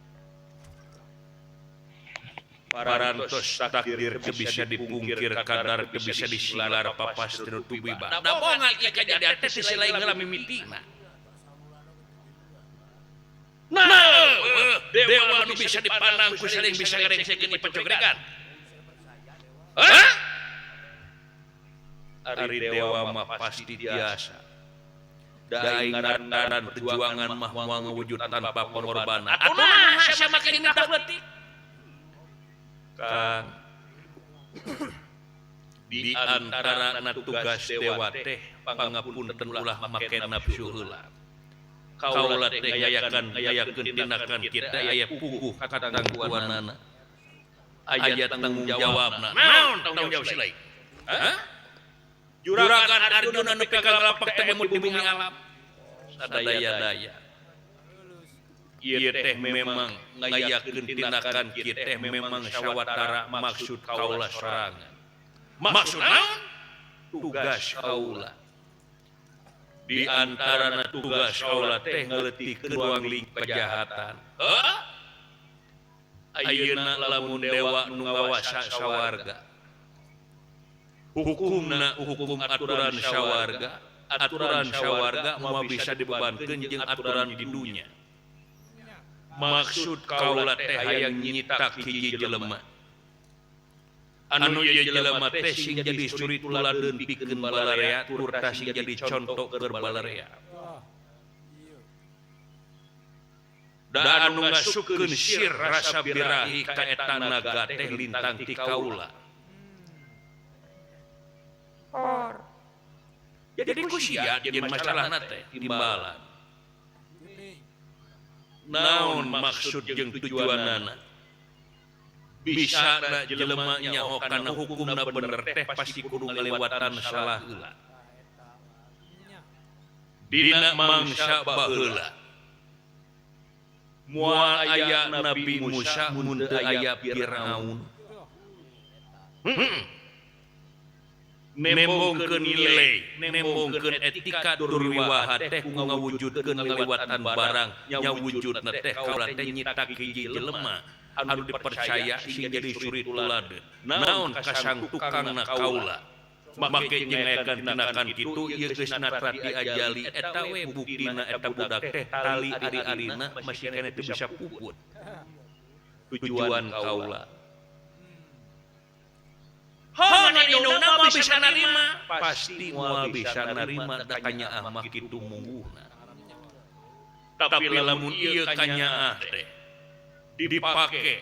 Parantos takdir teu bisa dipungkir kadar teu bisa disilar papas teu tubiba. Da bongan ieu kajadian teh teu lain heula mimitina. Nah, dewa nu bisa dipandang ku saling bisa ngarengsekeun ieu pacogregan. Hah? Ari dewa mah pasti tiasa. Da aing ngaran perjuangan mah moal ngawujud tanpa pengorbanan. Atuh naha sia make dina leutik? Kang, di antara na tugas dewa teh pangapunten ulah make nafsu heula. Kaula teh ngayakeun tindakan kita aya puguh katangguanana. Aya tanggung jawabna. Naon tanggung jawab si lain? Hah? Juragan Arjuna nepi ka ngalapak teh ngemut di bumi alam. Sadaya-daya. Ieu teh memang ngayakeun tindakan kieu teh memang sawatara maksud kaula sorangan. Maksud naon? Tugas kaula. Di antarana tugas kaula teh ngeuleutikeun ruang lingkup kejahatan. Hah? Ayeuna lamun dewa nu ngawasa sawarga. Hukumna hukum aturan sawarga, aturan sawarga moal bisa dibebankeun jeung aturan di dunya. Maksud kaula teh hayang nyitak hiji jelema. Anu ieu jelema teh sing jadi suri tuladeun pikeun balarea turta sing jadi conto keur balarea. Da anu ngasupkeun sir rasa birahi ka eta naga teh lintang ti kaula. Jadi ku sia jeung masalahna teh timbalan. Naon maksud jeung tujuanana? Bisa na jelema nyaho kana hukumna bener teh pasti kudu ngalewatan salah heula. Dina mangsa baheula. Moal aya Nabi Musa mun teu aya Firaun. Nembongkeun nilai, nembongkeun etika durwiwaha teh ku ngawujudkeun ngaliwatan barang nya wujudna teh kaula teh nyitak hiji jelema anu dipercaya sing jadi suri tuladeun. Naon kasang tukangna kaula? Make jeung ngayakeun tindakan kitu ieu geus natra diajali eta we buktina eta budak teh tali ari-arina masih keneh teu bisa puput. Tujuan kaula. Hona indungna moal bisa narima, pasti moal bisa narima da kanyaah mah kitu mungguhna. Tapi lamun ieu kanyaah teh dipake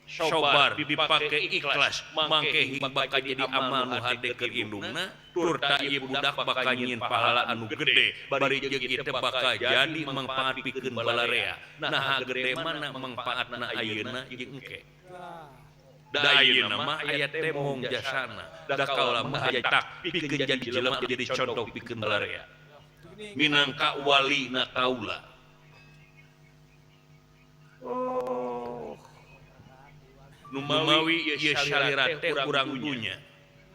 sobar, dipake ikhlas, mangke bakal jadi amal nu hade keur indungna, turta ieu budak bakal nyieun pahala anu gede, bari jeung ieu teh bakal jadi mangpaat pikeun balarea. Naha gede mana mangpaatna ayeuna jeung engke. Da ayeuna mah aya temong jasana, da kaula mah aya tak pikeun jadi jelema jadi contoh pikeun balarea. Minangka walina kaula. Oh. Numawi ieu salira teh urang dunya.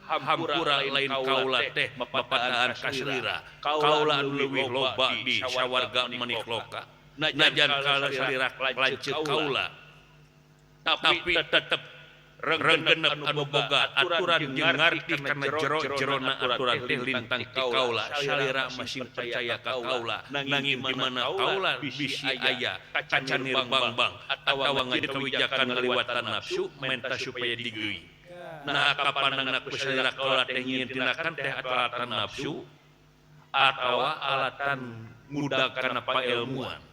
Hampura lain kaula teh papadaan kasalira. Kaula anu leuwih loba di sawarga manikloka. Najan kaula salira lanceuk kaula. Tapi tetep renggenep anu boga aturan jeung ngarti kana jero-jerona aturan teh lintang ti kaula. Salira masih percaya ka kaula. Nanging di mana kaula bisi aya kacanir bang-bang atawa ngawijakan ngaliwatan nafsu menta supaya digeui. Nah kapanangna ku salira kaula teh nyieun tindakan teh alatan nafsu atawa alatan ngudag kana paelmuan.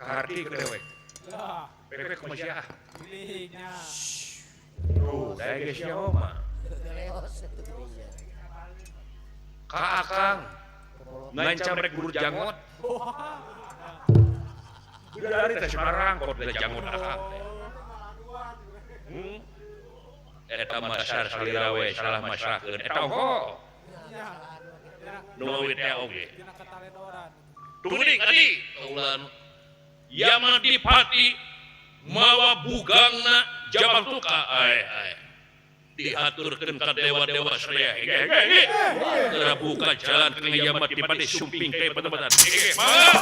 Karti dewek. Bebek kumaha ah. Tuh, daya geus nyaho mah. Ka akang ngancam rek guru jangot. Dari teh semarang kok da jangot akang teh. Eta mah dasar salira we salah masrahkeun eta ongko. Nu mawi teh oge. Tungguning adi kaulan Yamadipati mawa bugangna jabang tuka ai ai diaturkeun ka dewa-dewa sadaya. Hege hege buka jalan ke Yamadipati sumping ke patempatan. Hege mangga.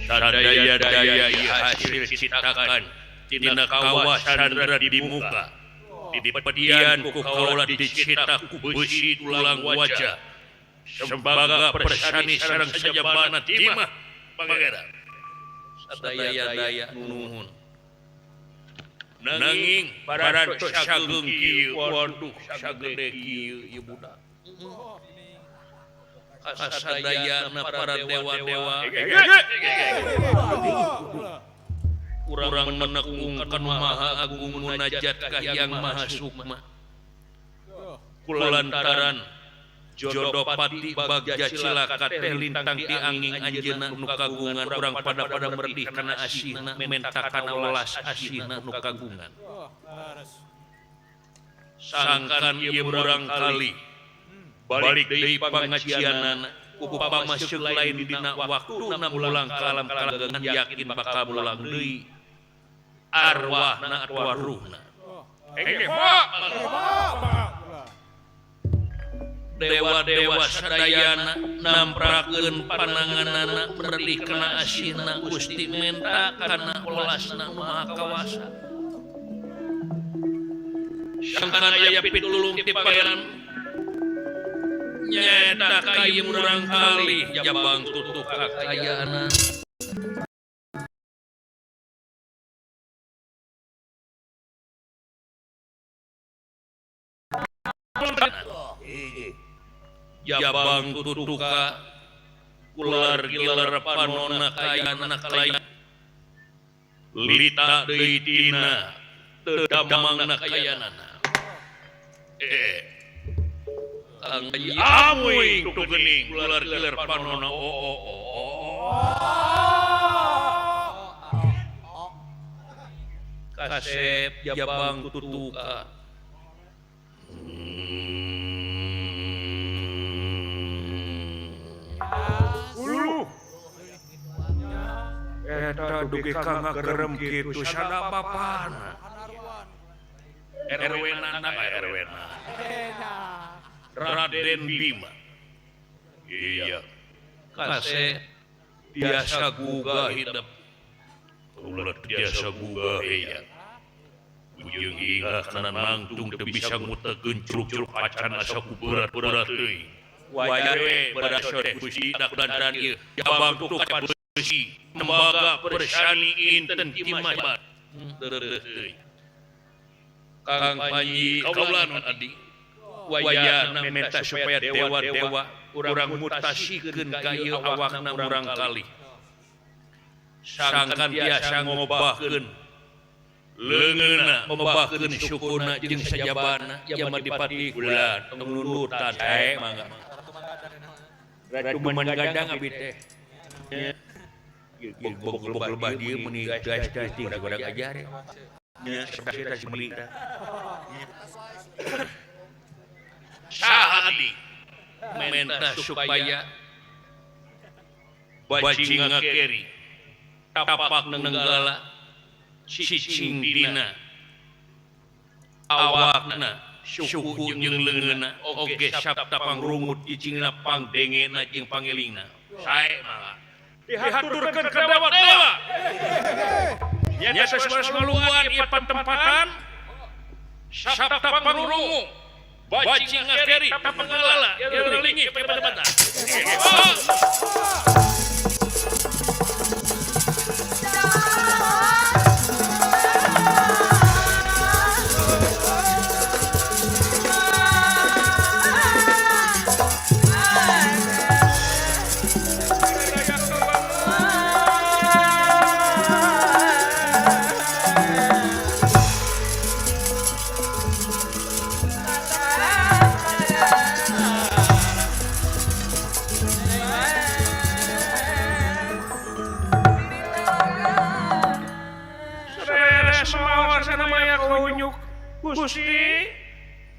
Sadaya-daya hasil citakan tina kawasan di muka di pedian ku kaula dicetak ku besi tulang wajah sembaga persani sareng sajabana timah pangeran sadaya-daya nuhun nanging parantos sageung kieu waduh sagede kieu ieu budak kasadayana para dewa-dewa urang menekung kanu maha agung munajat ka Hyang Maha Sukma kulantaran Jodopati bagja cilaka teh lintang ti angin anjeunna nu kagungan urang pada-pada merdih kana asihna menta kana welas asihna nu kagungan sangkan ieu murang kali balik deui pangajianana upama seuk lain dina waktuna mulang ka alam kalagangan yakin bakal mulang deui arwahna atawa ruhna. Dewa-dewa sadayana namprakeun pananganana merdih kana asihna Gusti menta kana welasna Maha Kawasa. Sangkan aya pitulung ti pangeran nyaeta ka ieu murang kali jabang tutup kakayaana. Jabang tutuka ular gilar panona kayana kalayan lita deui tina teu damangna kayanana. Kang amuing tu geuning ular gilar panona o o o kasep jabang tutuka. Eta dugi ka ngagerem kitu sada bapana. RW na RW na. Raden Bima. Iya. Kase biasa guga hidup. Ulah biasa guga iya. Ujung ingat kana nangtung teu bisa ngutekeun curug-curug acan asa ku berat-berat teuing. Wayah we badaso teh Gusti dak dandaran ieu. Jabang tuka besi tembaga persani inten timah Kang Panji kaula nun adi wayana menta supaya dewa-dewa urang mutasikeun ka ieu awakna murang kali sangkan tiasa ngobahkeun leungeunna ngobahkeun sukuna jeung sajabana Yamadipati bulan tong nundutan sae mangga Ratu Mangadang abdi teh bog lebah dieu meuni gas-gas ting godag ajar nya sabda si meuli tah saha adi menta supaya bajing ngakeri tapak nenggala cicing dina awakna suku jeung leungeunna oge sabta pangrungut ijingna pangdengena jeung pangelingna sae mangga dihaturkeun ka dewa-dewa. Nyata saluan ieu patempatan sabta pangrungu bajing ngakeri tapangalala ieu lingih patempatan. Semawar sana maya kaunyuk Gusti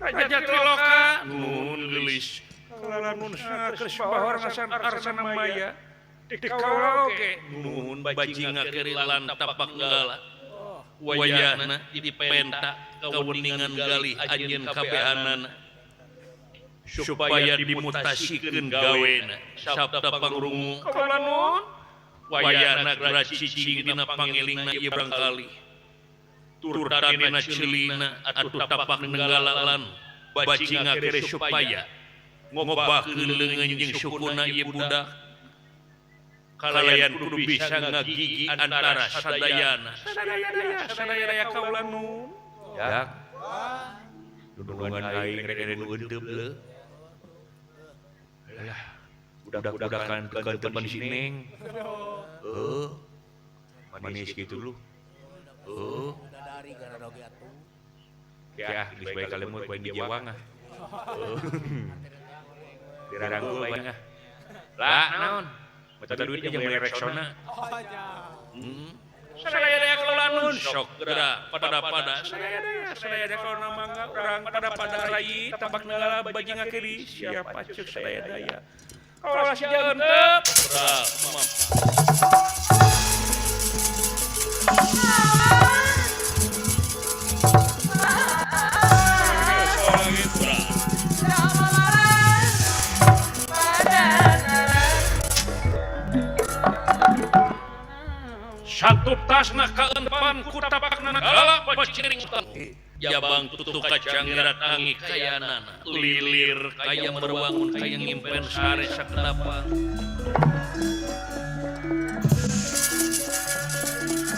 Raja Triloka nun gelis kalamun sakres bahor arsana maya dikaula oge nuhun bajing ngakirilan tapak gala wayahna dipenta kaweningan galih anjeun kabehanana supaya dimutasikeun gawena sabda pangrungu kaula nun wayahna geura cicing dina pangelingna ieu barangkali turta dina ceulina atuh tapak nenggalalan bajing ngakere supaya ngobahkeun leungeun jeung sukuna ieu budak kalayan kudu bisa ngagigi antara sadayana sadayana kaula nu ya dudungan aing rek nu euteup leuh lah budak-budakan tukang si Neng heuh manis gitu lu heuh ya geus bae kalemut bae di jawang ah diranggul bae ah lah naon mata duit jeung meuli Rexona. Sadaya kaula nun sok geura pada-pada. Sadaya kaula mangga urang pada-pada rai tabak nala bajing ngakiri siapa ceuk sadaya daya. Kaula si jeunteup. Satu tasna kaempan ku tapakna galak paciring jabang tutup kacang ngeratangi kayanana lilir kaya berwangun kaya ngimpen sare sakenapa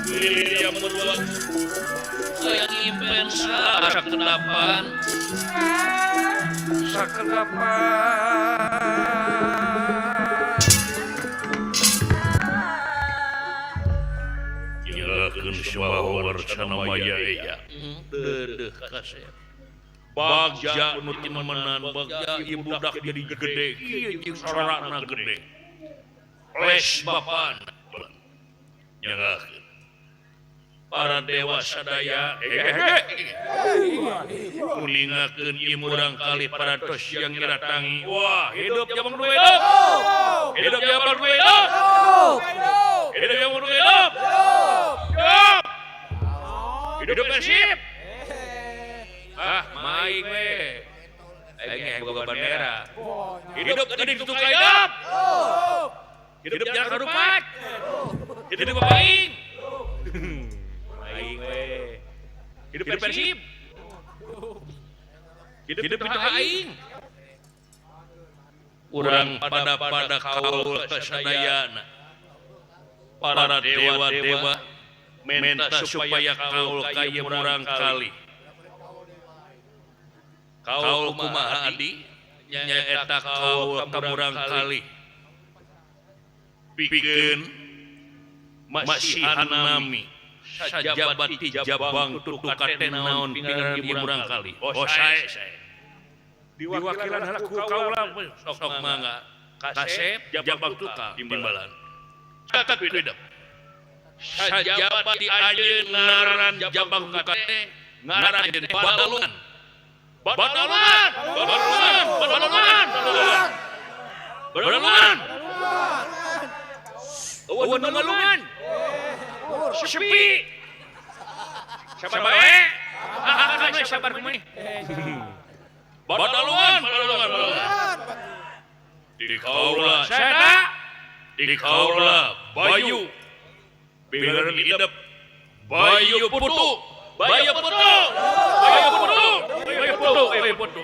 lilir yang berwangun kaya ngimpen sare sakenapan sakenapan Semawar sana maya eya dedeh kasep bagja nu timemenan bagja ieu budak jadi gede kieu jeung sorana gede les bapana nyangakeun para dewa sadaya ulingakeun ieu murang kali paratos yang ngiratangi wah hidup jabang dua hidup hidup jabang dua hidup hidup jabang dua hidup hidup hidup Persib ah maing we aing yang boga bandera hidup gading tutup hidup hidup jalan karupat hidup bapak aing aing we hidup Persib hidup itu aing urang pada-pada kaul kasadayana para dewa-dewa minta supaya kaul kaya murang kali kaul kumaha adi nyaeta kaul ka murang kali pikeun masihan nami sajabat ti jabang tutuka teh naon pingaran ieu murang kali oh sae sae diwakilan heula ku kaula sok mangga kasep jabang tukang timbalan catat hidup sajabat di ayeuna ngaran jabang tuka teh ngaran teh Badalungan Badalungan Badalungan Badalungan Badalungan eueun nu ngalungan sepi sabar bae ah sabar kumaha Badalungan Badalungan Badalungan di kaula seta di kaula Bayu Biar hidup Bayu Putu Bayu Putu Bayu Putu Bayu Putu Bayu Putu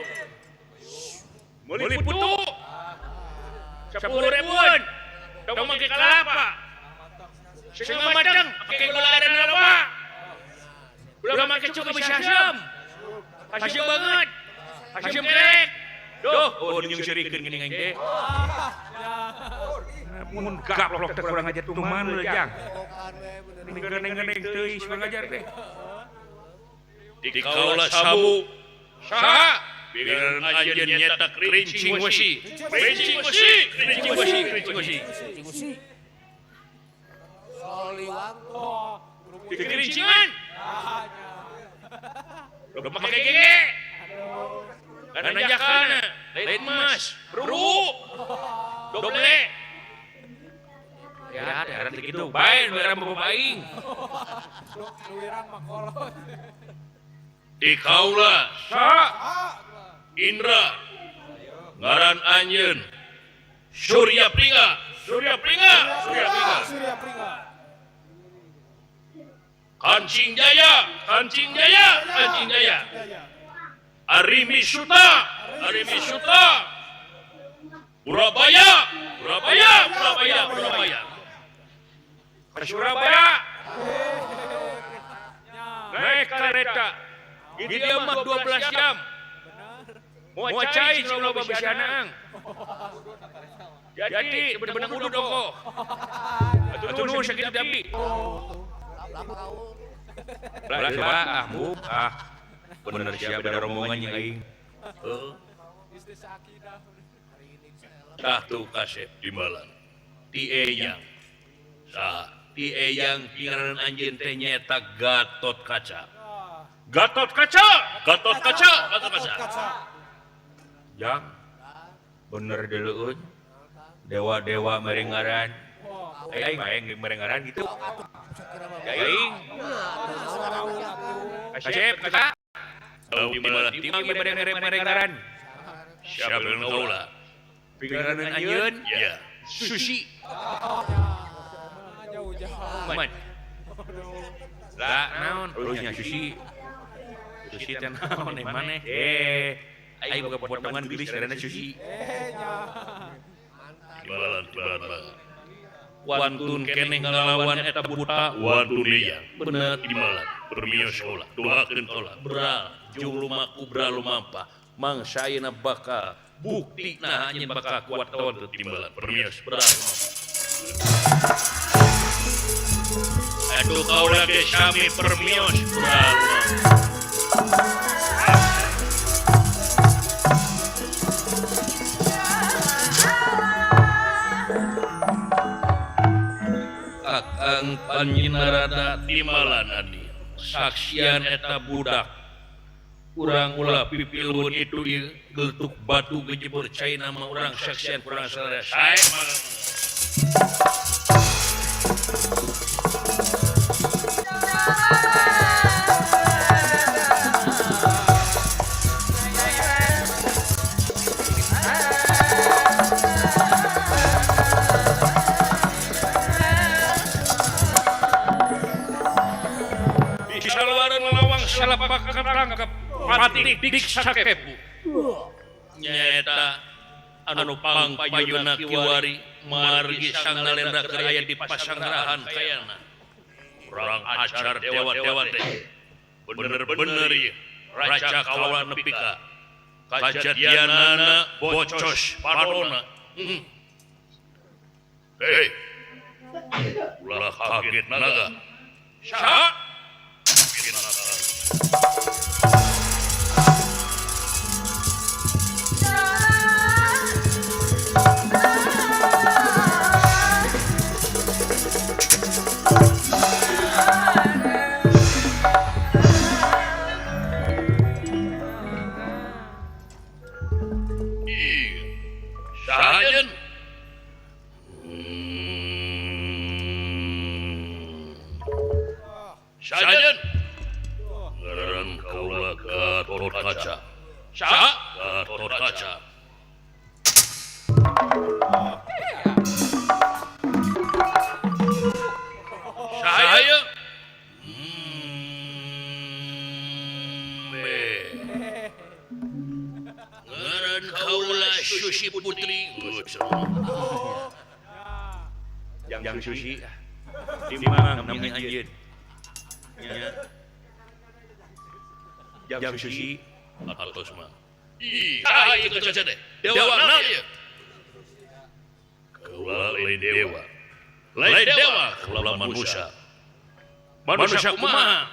meuli putu 10 ribuan tong make kalapa setengah mateng make gula aren loba ulah make cuka bisa asem asem banget asem kerek duh oh jeung serikeun geuning aing teh mun gaplok teh kurang ajar tuman we jang neng-neng teuing kurang ajar teh di kaula sabu saha biar anjeun nyetak kerincing wesi kerincing wesi kerincing wesi kerincing wesi di kerincingan Loba make gege. Nanjakan lain emas, ru. Doble. Ya, daerah gitu. Bae nu era bapak aing. Nu wirang mah kolot. Di kaula sa Indra ngaran anjeun Surya Pringa, Surya Pringa, Surya Pringa. Surya Pringa. Kancing Jaya, Kancing Jaya, Kancing Jaya. Arimi Suta, Arimi Suta. Surabaya, Surabaya, Surabaya, Surabaya. Ke Surabaya. Naik kereta. Di dia mah 12 jam. Mau cai sing loba besianaang. Jadi bener-bener udud ongkoh. Atuh nu sakitu abdi. Lah coba ah bu ah bener siap ada rombongan jeung aing. Heuh. Tah tuh kasep timbalan. Ti Eyang. Saha? Ti Eyang pingaranan anjeun teh nyaeta Gatot Kaca. Gatot Kaca, Gatot Kaca, Gatot Kaca. Jang bener deuleueun. Dewa-dewa mere ngaran. Aing aing mere ngaran gitu. Aing. Kasep kaca. Timbalan timang mere ngaran. Siapa nu kaula? Pingaranan anjeun? Ya. Susi. Man. Lah naon? Eueuhnya Susi. Susi teh naon eh maneh? Eh, aing boga potongan geulis ngaranna Susi. Timbalan timbalan. Wantun keneh ngalawan eta buta wantun deya. Bener timbalan. Permios kaula, doakeun kaula. Bral jung lumaku bral lumampa. Mangsa ayeuna bakal bukti nah anjeun bakal kuat atawa teu timbalan. Permios bral lumampa. Aduh kaula ge sami permios bral lumampa. Kakang Panjinarada timbalan adi saksian eta budak urang ulah pipilun itu ieu geletuk batu gejebur cai nama urang saksian kurang sararea sae Tangkap patih Diksakepu nyaeta anu pangpayuna kiwari margi sangalendra keur aya di pasangrahan kayana urang acar dewa-dewa teh bener-bener ieu raca kawa nepi ka kajadianana bocos parona. Hei, ulah kaget naga. Saha? Sajen. Ngaran kaula Gatot Kaca. Saha? Gatot Kaca. Saha ieu? Ngaran kaula Susi Putri. Yang Susi di mana namanya anjeun? Jam Susi atos mah. Ih, saha ieu Gatot Kaca teh? Dewa naon ieu? Kaula lain dewa. Lain dewa, kaula manusia. Manusia kumaha?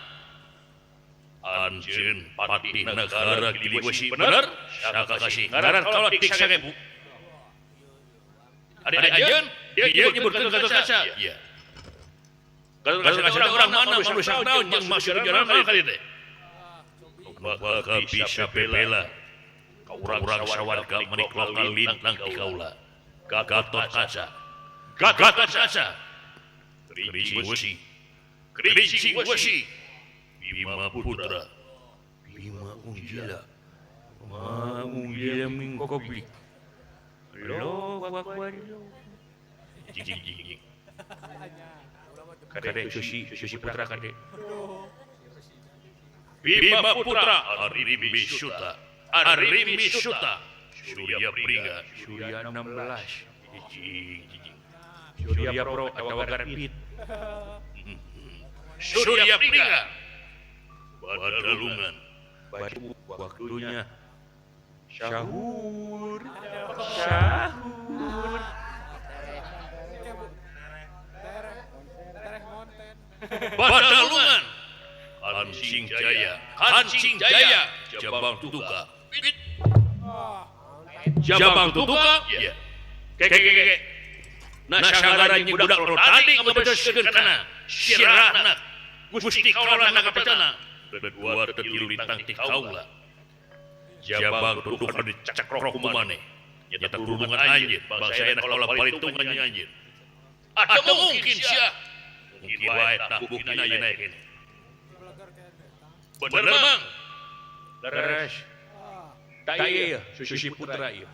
Anjeun patih nagara Giliwesi bener? Sakakasih. Ngaran kaula Diksakepu. Ari anjeun dia nyebutkeun Gatot Kaca. Iya. Gatot Kaca orang mana manusia naon jeung maksud tujuan naon kali teh? Bakal bisa bela ka urang sawarga menik lokal lintang ti kaula. Gatot Kaca. Gatot Kaca. Kerincing wesi. Kerincing wesi. Bima Putra. Bima Unjila. Ma Unjila min qablik. Allahu akbar. Jing jing jing. Kade Susi Putra kade. Bima Putra Arimbi Suta. Arimbi Suta. Surya Pringga, Surya 16. Jing jing. Surya Pro atawa Garpit. Surya Pringga. Badalungan. Waktunya sahur. Sahur. Badalungan. Kancing Jaya, Kancing Jaya, Jabang Tutuka. Jabang Tutuka. Ya. Ke ke ke. Nah sanggaran jeung budak tadi ngabedoskeun kana sirahna. Gusti kaula kapecana. Dua tetilu lintang ti kaula. Jabang Tutuka dicakrok ku maneh. Nyata turungan anjeun, bangsa enak kaula palitungan jeung anjeun. Atuh mungkin sia. Mungkin wae tah buktina ieu naek ini. Bener Mang. Leres. Tak ieu Susi Putra ieu.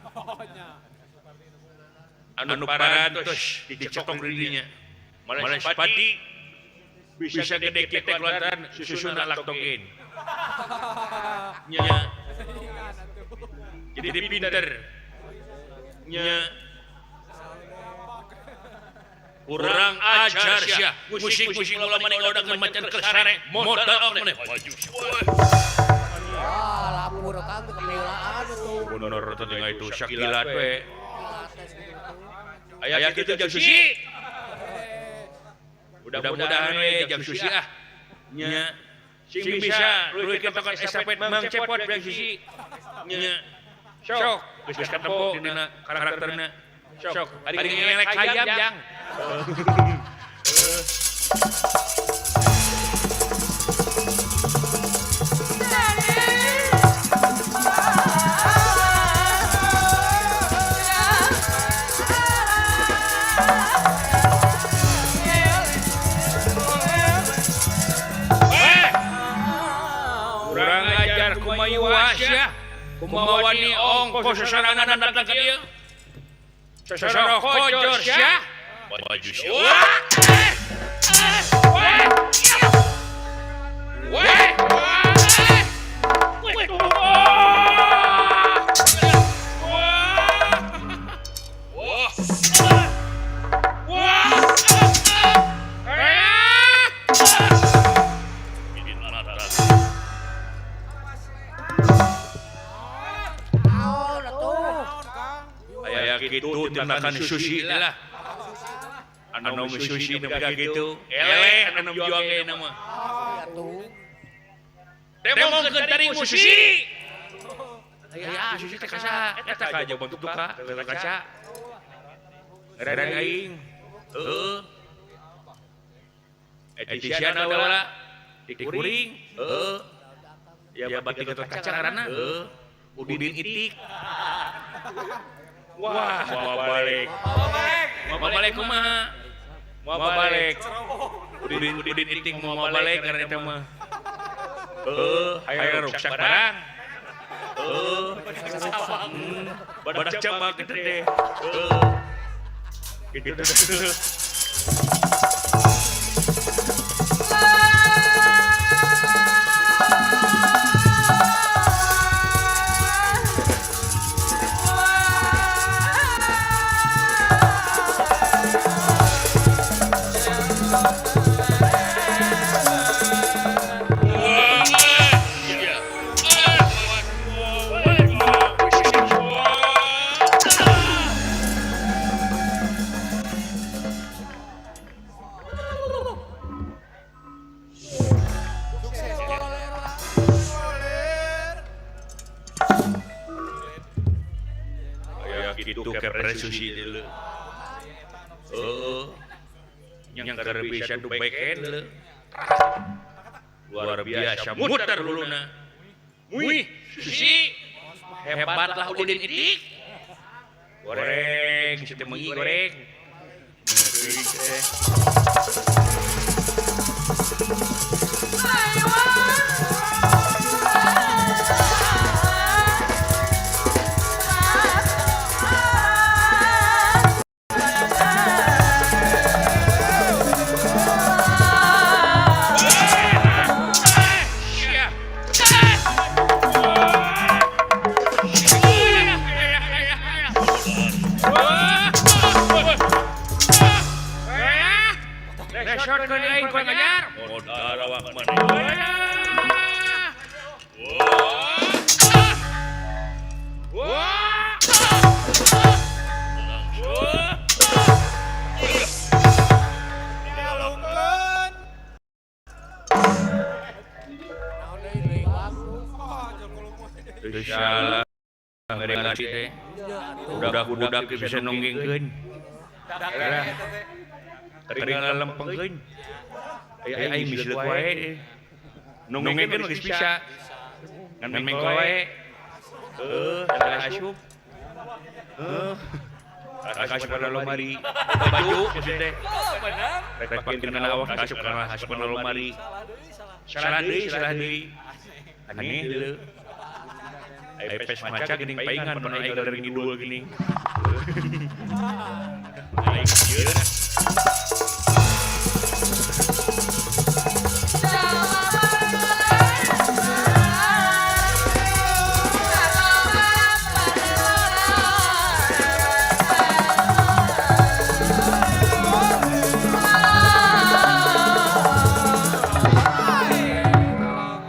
Anu parantos dicekok dirinya. Malah padi bisa gede kieu teh lantaran susuna laktogen. Nya. Jadi pinter. Nya. Kurang ajar sia. Musik-musik ulah maneh ngaudakeun macan ke sare. Modal maneh. Maju. Wah, lapur Kang kepeulaan atuh. Bener teh itu sakilat we. Aya kitu jang Susi. Mudah-mudahan we jang Susi ah. Nya. Sing bisa leuwihkeun tongkat estafet Mang Cepot jang Susi. Nya. Sok geus katempo dina karakterna. Sok ari ngelek hayam jang. Kurang ajar kumaha wasya. Kumaha wani ongko sasarangan datang ka dieu. Sosoro kojor sia. Maju sia. Wah. Wah. Wah. Wah. Wah. Gitu tindakan susi lah. Anu susi nepi ka kitu. Eleh anu juang ge nama. Temongkeun taring susi. Aya susi teh kaca. Eta ka Jabang Tutuka, eta kaca. Ngaran aing. Heuh. Eta sia naula di kuring. Heuh. Ya batik Gatot Kaca ngaranna. Heuh. Udin Itik. Wah, mau balik. Mau balik kumaha? Mau balik. Udin Udin Itik mau balik karena eta mah. Heuh, hayo ruksak barang. Heuh. Badak cabak kitu teh. Heuh. Kitu. Susi dulu. Oh, Yang keur bisa du backhand luar biasa muter huluna. Wih, Susi hebatlah Udin itik. Goreng, si teh mengi goreng. Budak-budak bisa nonggengkeun. Kering lempengkeun. Ai aing mislek wae. Nonggengkeun geus bisa. Ngan mengko wae. Heuh, asup. Heuh. Asup kana lomari. Baju maksud teh. Rek pakeun kana awak asup kana asup kana lomari. Salah deui, salah deui. Aneh deuleu. Ai pes maca geuning paingan pernah aing galer ngidul geuning. Aing ieu.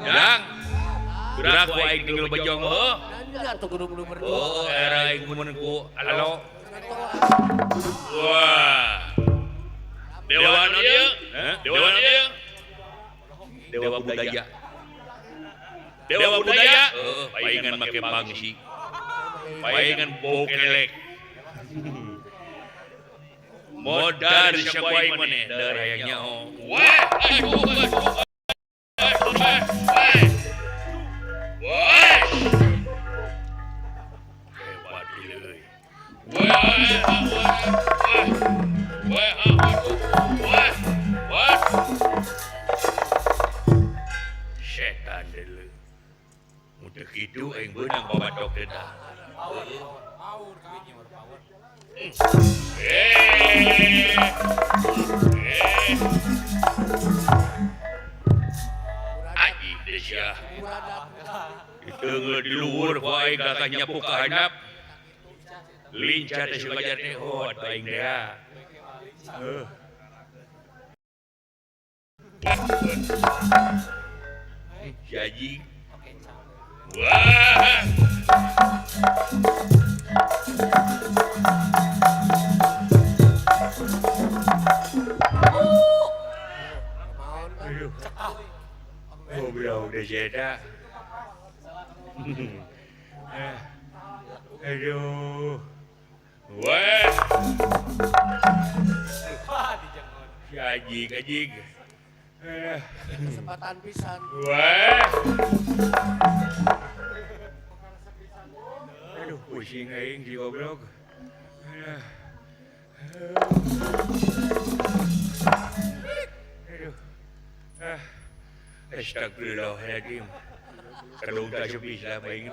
Jang. Budak ku aing tinggal bejong heuh. Oh, era aing mun ku alo. Wah. Dewa naon ieu? Dewa naon ieu? Dewa budaya. Dewa budaya. Heeh, paingan make pangsi. Paingan bau kelek. Modar sia ku aing maneh, dar hayang nyaho. Wah, aduh. Wah. Hebat euy. Wah, wah, wah, wah. Setan deuleu. Mun teu kitu aing beunang babatok teh tah. Aji teh sia. Diteungeul di luhur ku aing kakak nyapu ka handap. Lincah teh suka teh oh atuh aing teh. Heuh. Si anjing. Wah. Aduh. Goblok deh eta. Aduh. Wah. Si anjing, anjing. Kesempatan pisan. Wah. Aduh, pusing aing si goblok. Aduh. Ah. Astagfirullahaladzim. Kalau tak sepi lah aing.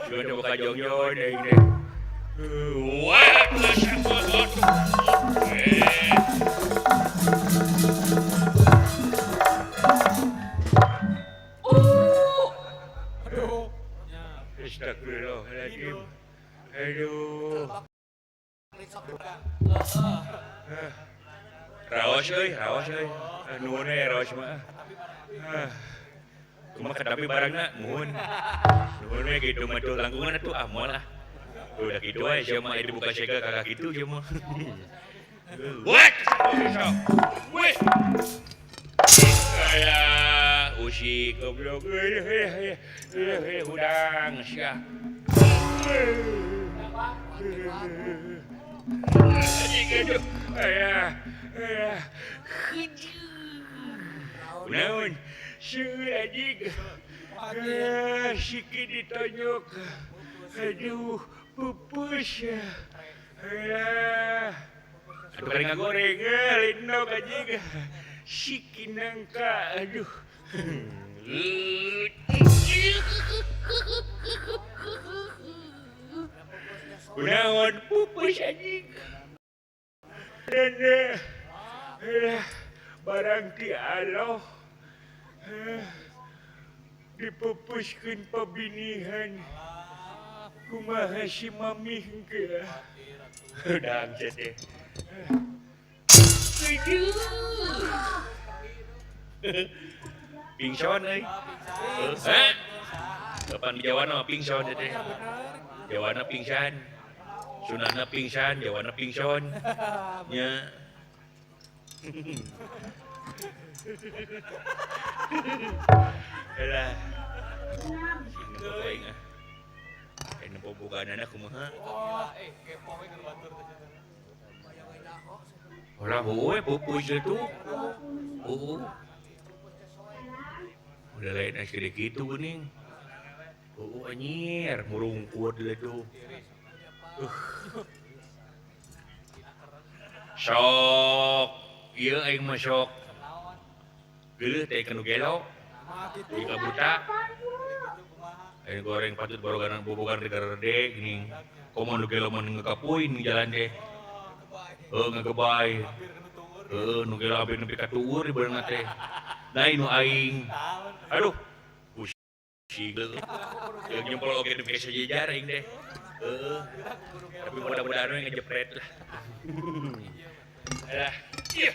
Sudah buka jongjon aing teh. Wah, Aduh. Astagfirullahaladzim. Aduh. Raos euy, raos euy. Nuhun we raos mah. Kumaha katapi barangna nuhun. Nuhun we kitu mah tuh langkungan atuh ah moal ah. Udah kitu wae sia mah dibuka sega kakak kitu sia mah. Wah. Weh. Alah, usik goblok. Hudang sia. Anjing aduh. Ayah. Ayah. Naon? Seueur anjing. Siki ditonjok. Aduh, pupus. Alah. Aduh kali ngagoreng, lindog anjing. Siki nangka, aduh. Kunaon pupus anjing. Nenek. Alah, barang ti Allah. Dipupuskeun pabinihan. Kumaha si mamih hengke. Dang teh. Pingsan euy. Heh. Kapan di Jawana mah pingsan teh. Jawana pingsan. Sunana pingsan, Jawana pingsan. Nya. Alah. Sing aing ah. Aing nempo bogaanana kumaha? Ulah heueuh pupus itu. Heueuh. Udah lain asli gitu geuning. Heueuh anjir, murungkut deui tuh. Sok, ieu aing mah sok. Geuleuh teh kanu gelo. Di kabuta. Aing goreng patut baroganan bobogan di garede geuning. Komo nu gelo mah ngekapuin di jalan teh. Heuh ngagebay. Heuh nu gelo abdi nepi ka tuur di beunang teh. Nah nu aing. Aduh. Pusing geuleuh. Jeung jempol oge nepi ka sajajar aing teh. Heeh. Tapi mudah-mudahan we ngejepret lah. Alah. Ieu.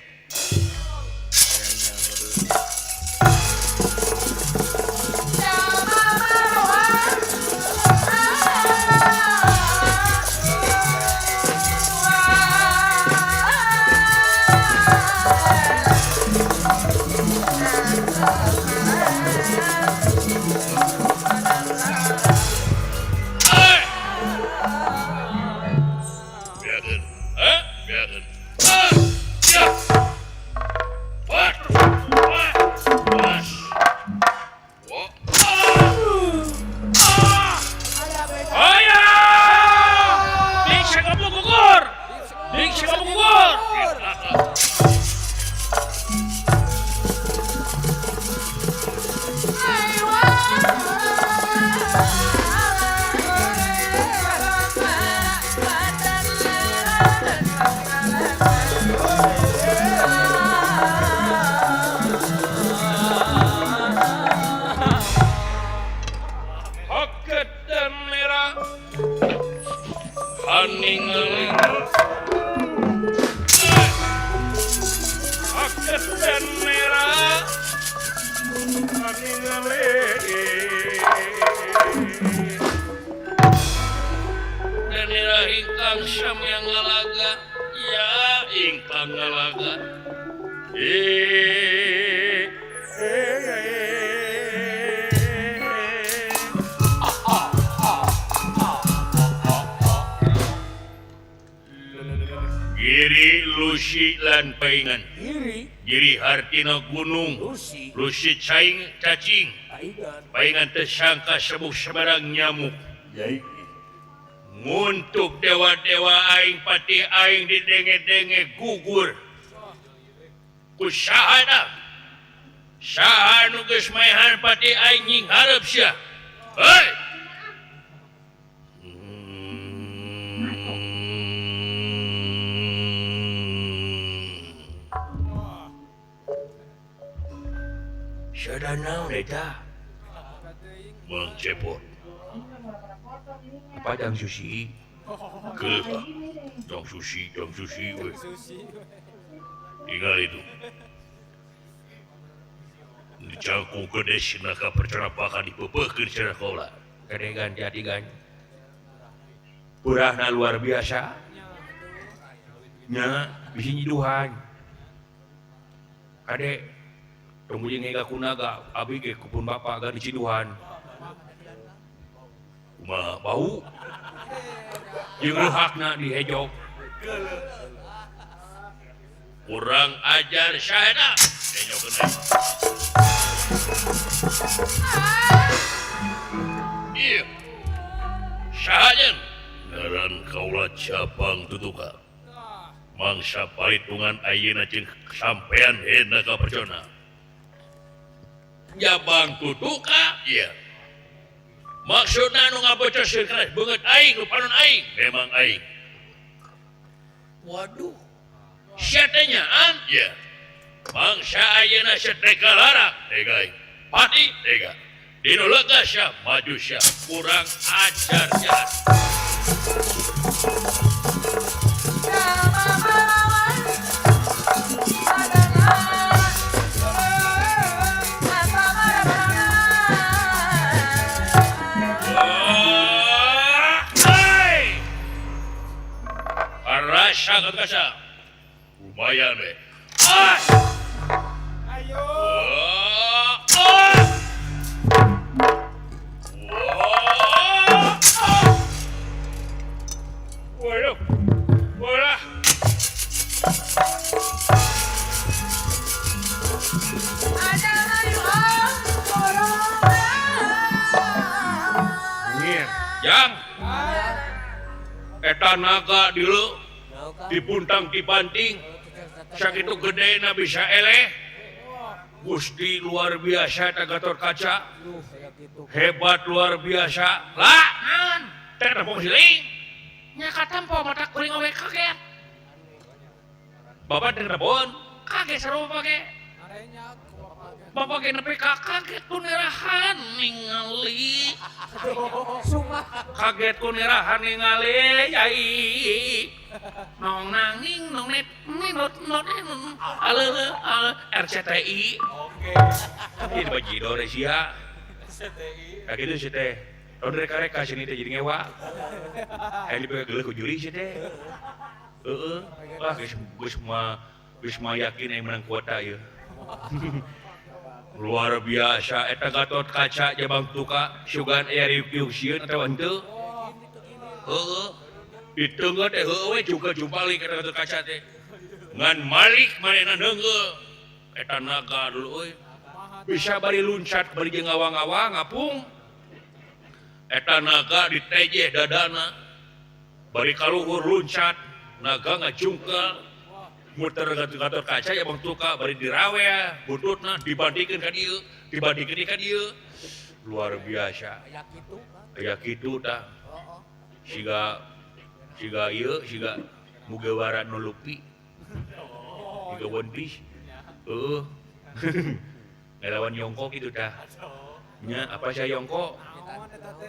Giri hartina gunung Lusi caing cacing paingan tersangka sebuh sebarang nyamuk nguntuk dewa-dewa aing patih aing didenge-denge gugur ku sahana saha nu geus maehan patih aing nying hareup sia hei. Sada naon eta? Mang Cepot. Apa jang susi? Geuleuh. Jang susi we. Tinggal itu. Dicangkung gede sinaka percerapakan dipeupeurkeun cenah kaula. Kadegan jadigan. Purahna luar biasa. Nya bisi nyiduhan. Kade tunggu jeung hingga kunaga abi ge kupun bapa ga diciduhan. Kumaha bau jeung reuhakna dihejok. Kurang ajar syahedah. Hejokeun aing. Iya. Saha jeung ngaran kaula Cabang Tutuka. Mangsa paritungan ayeuna jeung sampean hena ka percona. Jabang Tutuka? Iya. Maksudna nu ngabocoskeun kana beungeut aing nu panon aing. Memang aing. Waduh. Sia teh nyaan? Iya. Mangsa ayeuna sia teh kalara, tega aing. Pati tega. Dinu lega sia, maju sia. Kurang ajar jahat. Rasa kasa lumayan deh. Ah! Ayo. Waduh, walah. Yang eta naga dilu dipuntang dibanting sakitu gedena bisa eleh. Gusti luar biasa eta Gatot Kaca hebat luar biasa lah naon teh tepung siling nya katempo mata kuring oge kaget bapak teh telepon kaget seru bapak ge bapak ge nepi ka kaget ku nerahan ningali kaget ku nerahan ningali yai nong nanging nong net ninot not ale ale RCTI. Oke. Ini bajidor sia. RCTI. Kayak gitu sih teh. Tahun reka-reka sini teh jadi ngewa. Eh dipegang geuleuh ku juri sih teh. Heeh. Wah geus geus mah geus mah yakin aing menang kuota ieu. Luar biasa eta Gatot Kaca Jabang Tuka sugan aya riuk-riuk sieun atawa henteu. Heeh. Ditengah teh heueuh we juga jumpalik eta Gatot Kaca teh. Ngan malik manehna neunggeul. Eta naga dulu euy. Bisa bari luncat bari jeung ngawang-ngawang ngapung. Eta naga ditejeh dadana. Bari kaluhur luncat, naga ngajungkel. Muter Gatot Kaca ya Bang Tuka bari dirawe buntutna dibandingkeun ka dieu, dibandingkeun ka dieu. Luar biasa. Aya kitu. Aya kitu tah. Siga siga ieu siga Mugiwara no Luffy. Siga One Piece. Heeh. Ngelawan Yongko kitu tah. Nya apa sia Yongko?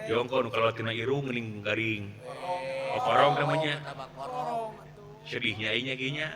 Yongko nu kalau tina irung geuning garing. Okorong namanya. Sedihnya aingnya kieu nya.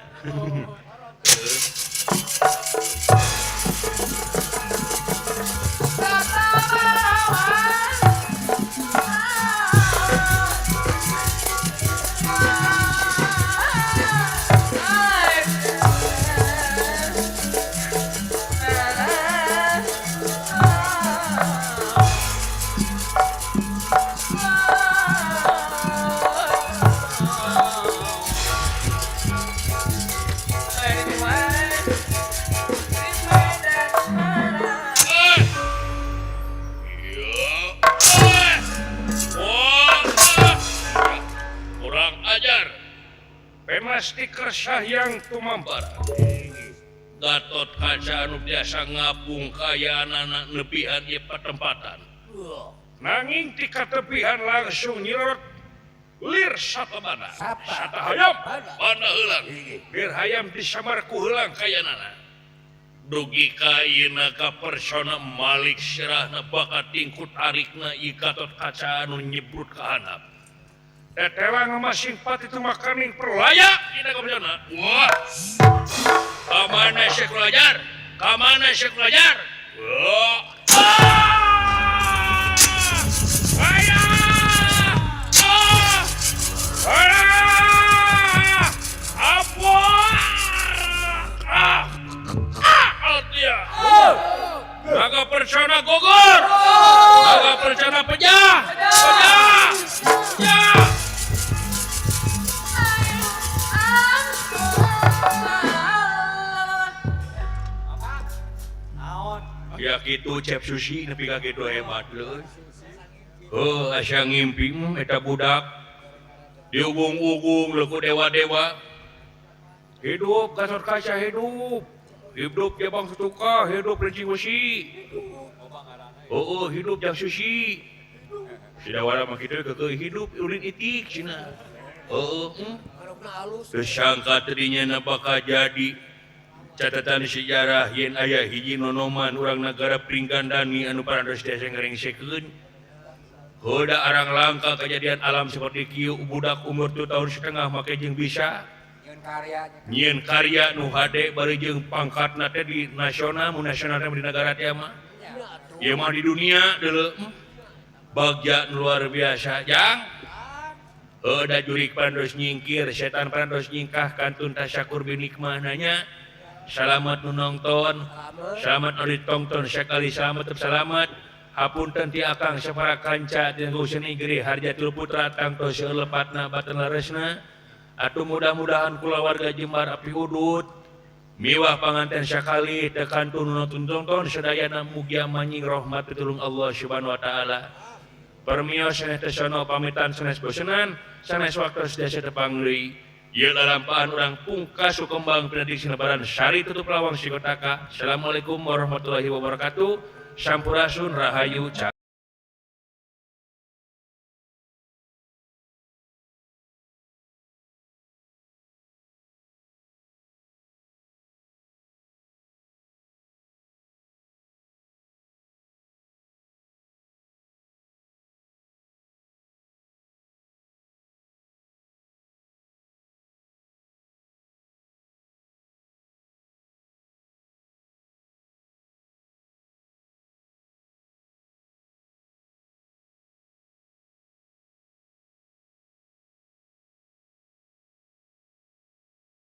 Pasti kersah yang tumampara. Gatot Kaca anu biasa ngapung kayaanana nepihan ieu patempatan. Nanging ti katepihan langsung nyelorot lir satabana. Satahayam bana heulang. Lir hayam disamar ku heulang kayaanana. Dugi ka ayeuna ka persona Malik sirahna bakat tingkut arikna ieu Gatot Kaca anu nyebrut ka handap. Tetelang masing pati itu makaning perlaya kita kebencian. Wah, kamana Syekh belajar? Kamana Syekh belajar? Wah, ah, ayah, ah, ah, apa? Ah, ah, dia. Naga persona gugur, naga persona pejah, pejah. Sia kitu Cep Susi nepi ka kitu hebat leuy. Heuh asa ngimpi eta budak diugung-ugung leuku dewa-dewa. Hidup Gatot Kaca hidup. Hidup Jabang Sutuka, hidup Rincing Besi. Oh, hidup Jang Susi. Sidawara mah kitu keukeuh hidup ulin itik cenah. Heeh. Teu sangka tadinya na bakal jadi catatan sejarah yen aya hiji nonoman urang nagara Pringgandani anu parantos tiasa ngarengsekeun. Heuda arang langka kejadian alam seperti kieu budak umur 2,5 tahun make jeung bisa nyieun karya nu hade bari jeung pangkatna teh di nasional, mun nasional teh di nagara teh mah. Ieu mah di dunia deuleu. Bagja nu luar biasa jang. Heuda jurik parantos nyingkir, setan parantos nyingkah kantun tasyakur binikmah nanya. Salamat nu nongton, salamat nu ditongton sakali salamat tetep salamat. Hapunten ti akang sapara kanca ti Seni Giri Harjatul Putra tangtos seueur lepatna baten leresna. Atuh mudah-mudahan kulawarga Jembar api udut miwah panganten sakali teu kantun nu nonton sadayana mugia manying rahmat pitulung Allah Subhanahu wa taala. Permios sanes tesono pamitan sanes bosenan sanes waktos dasa tepang deui. Ieu lalampahan urang pungkas sukembang prediksi lebaran sari tutup lawang sikotaka. Assalamualaikum warahmatullahi wabarakatuh. Sampurasun rahayu ca.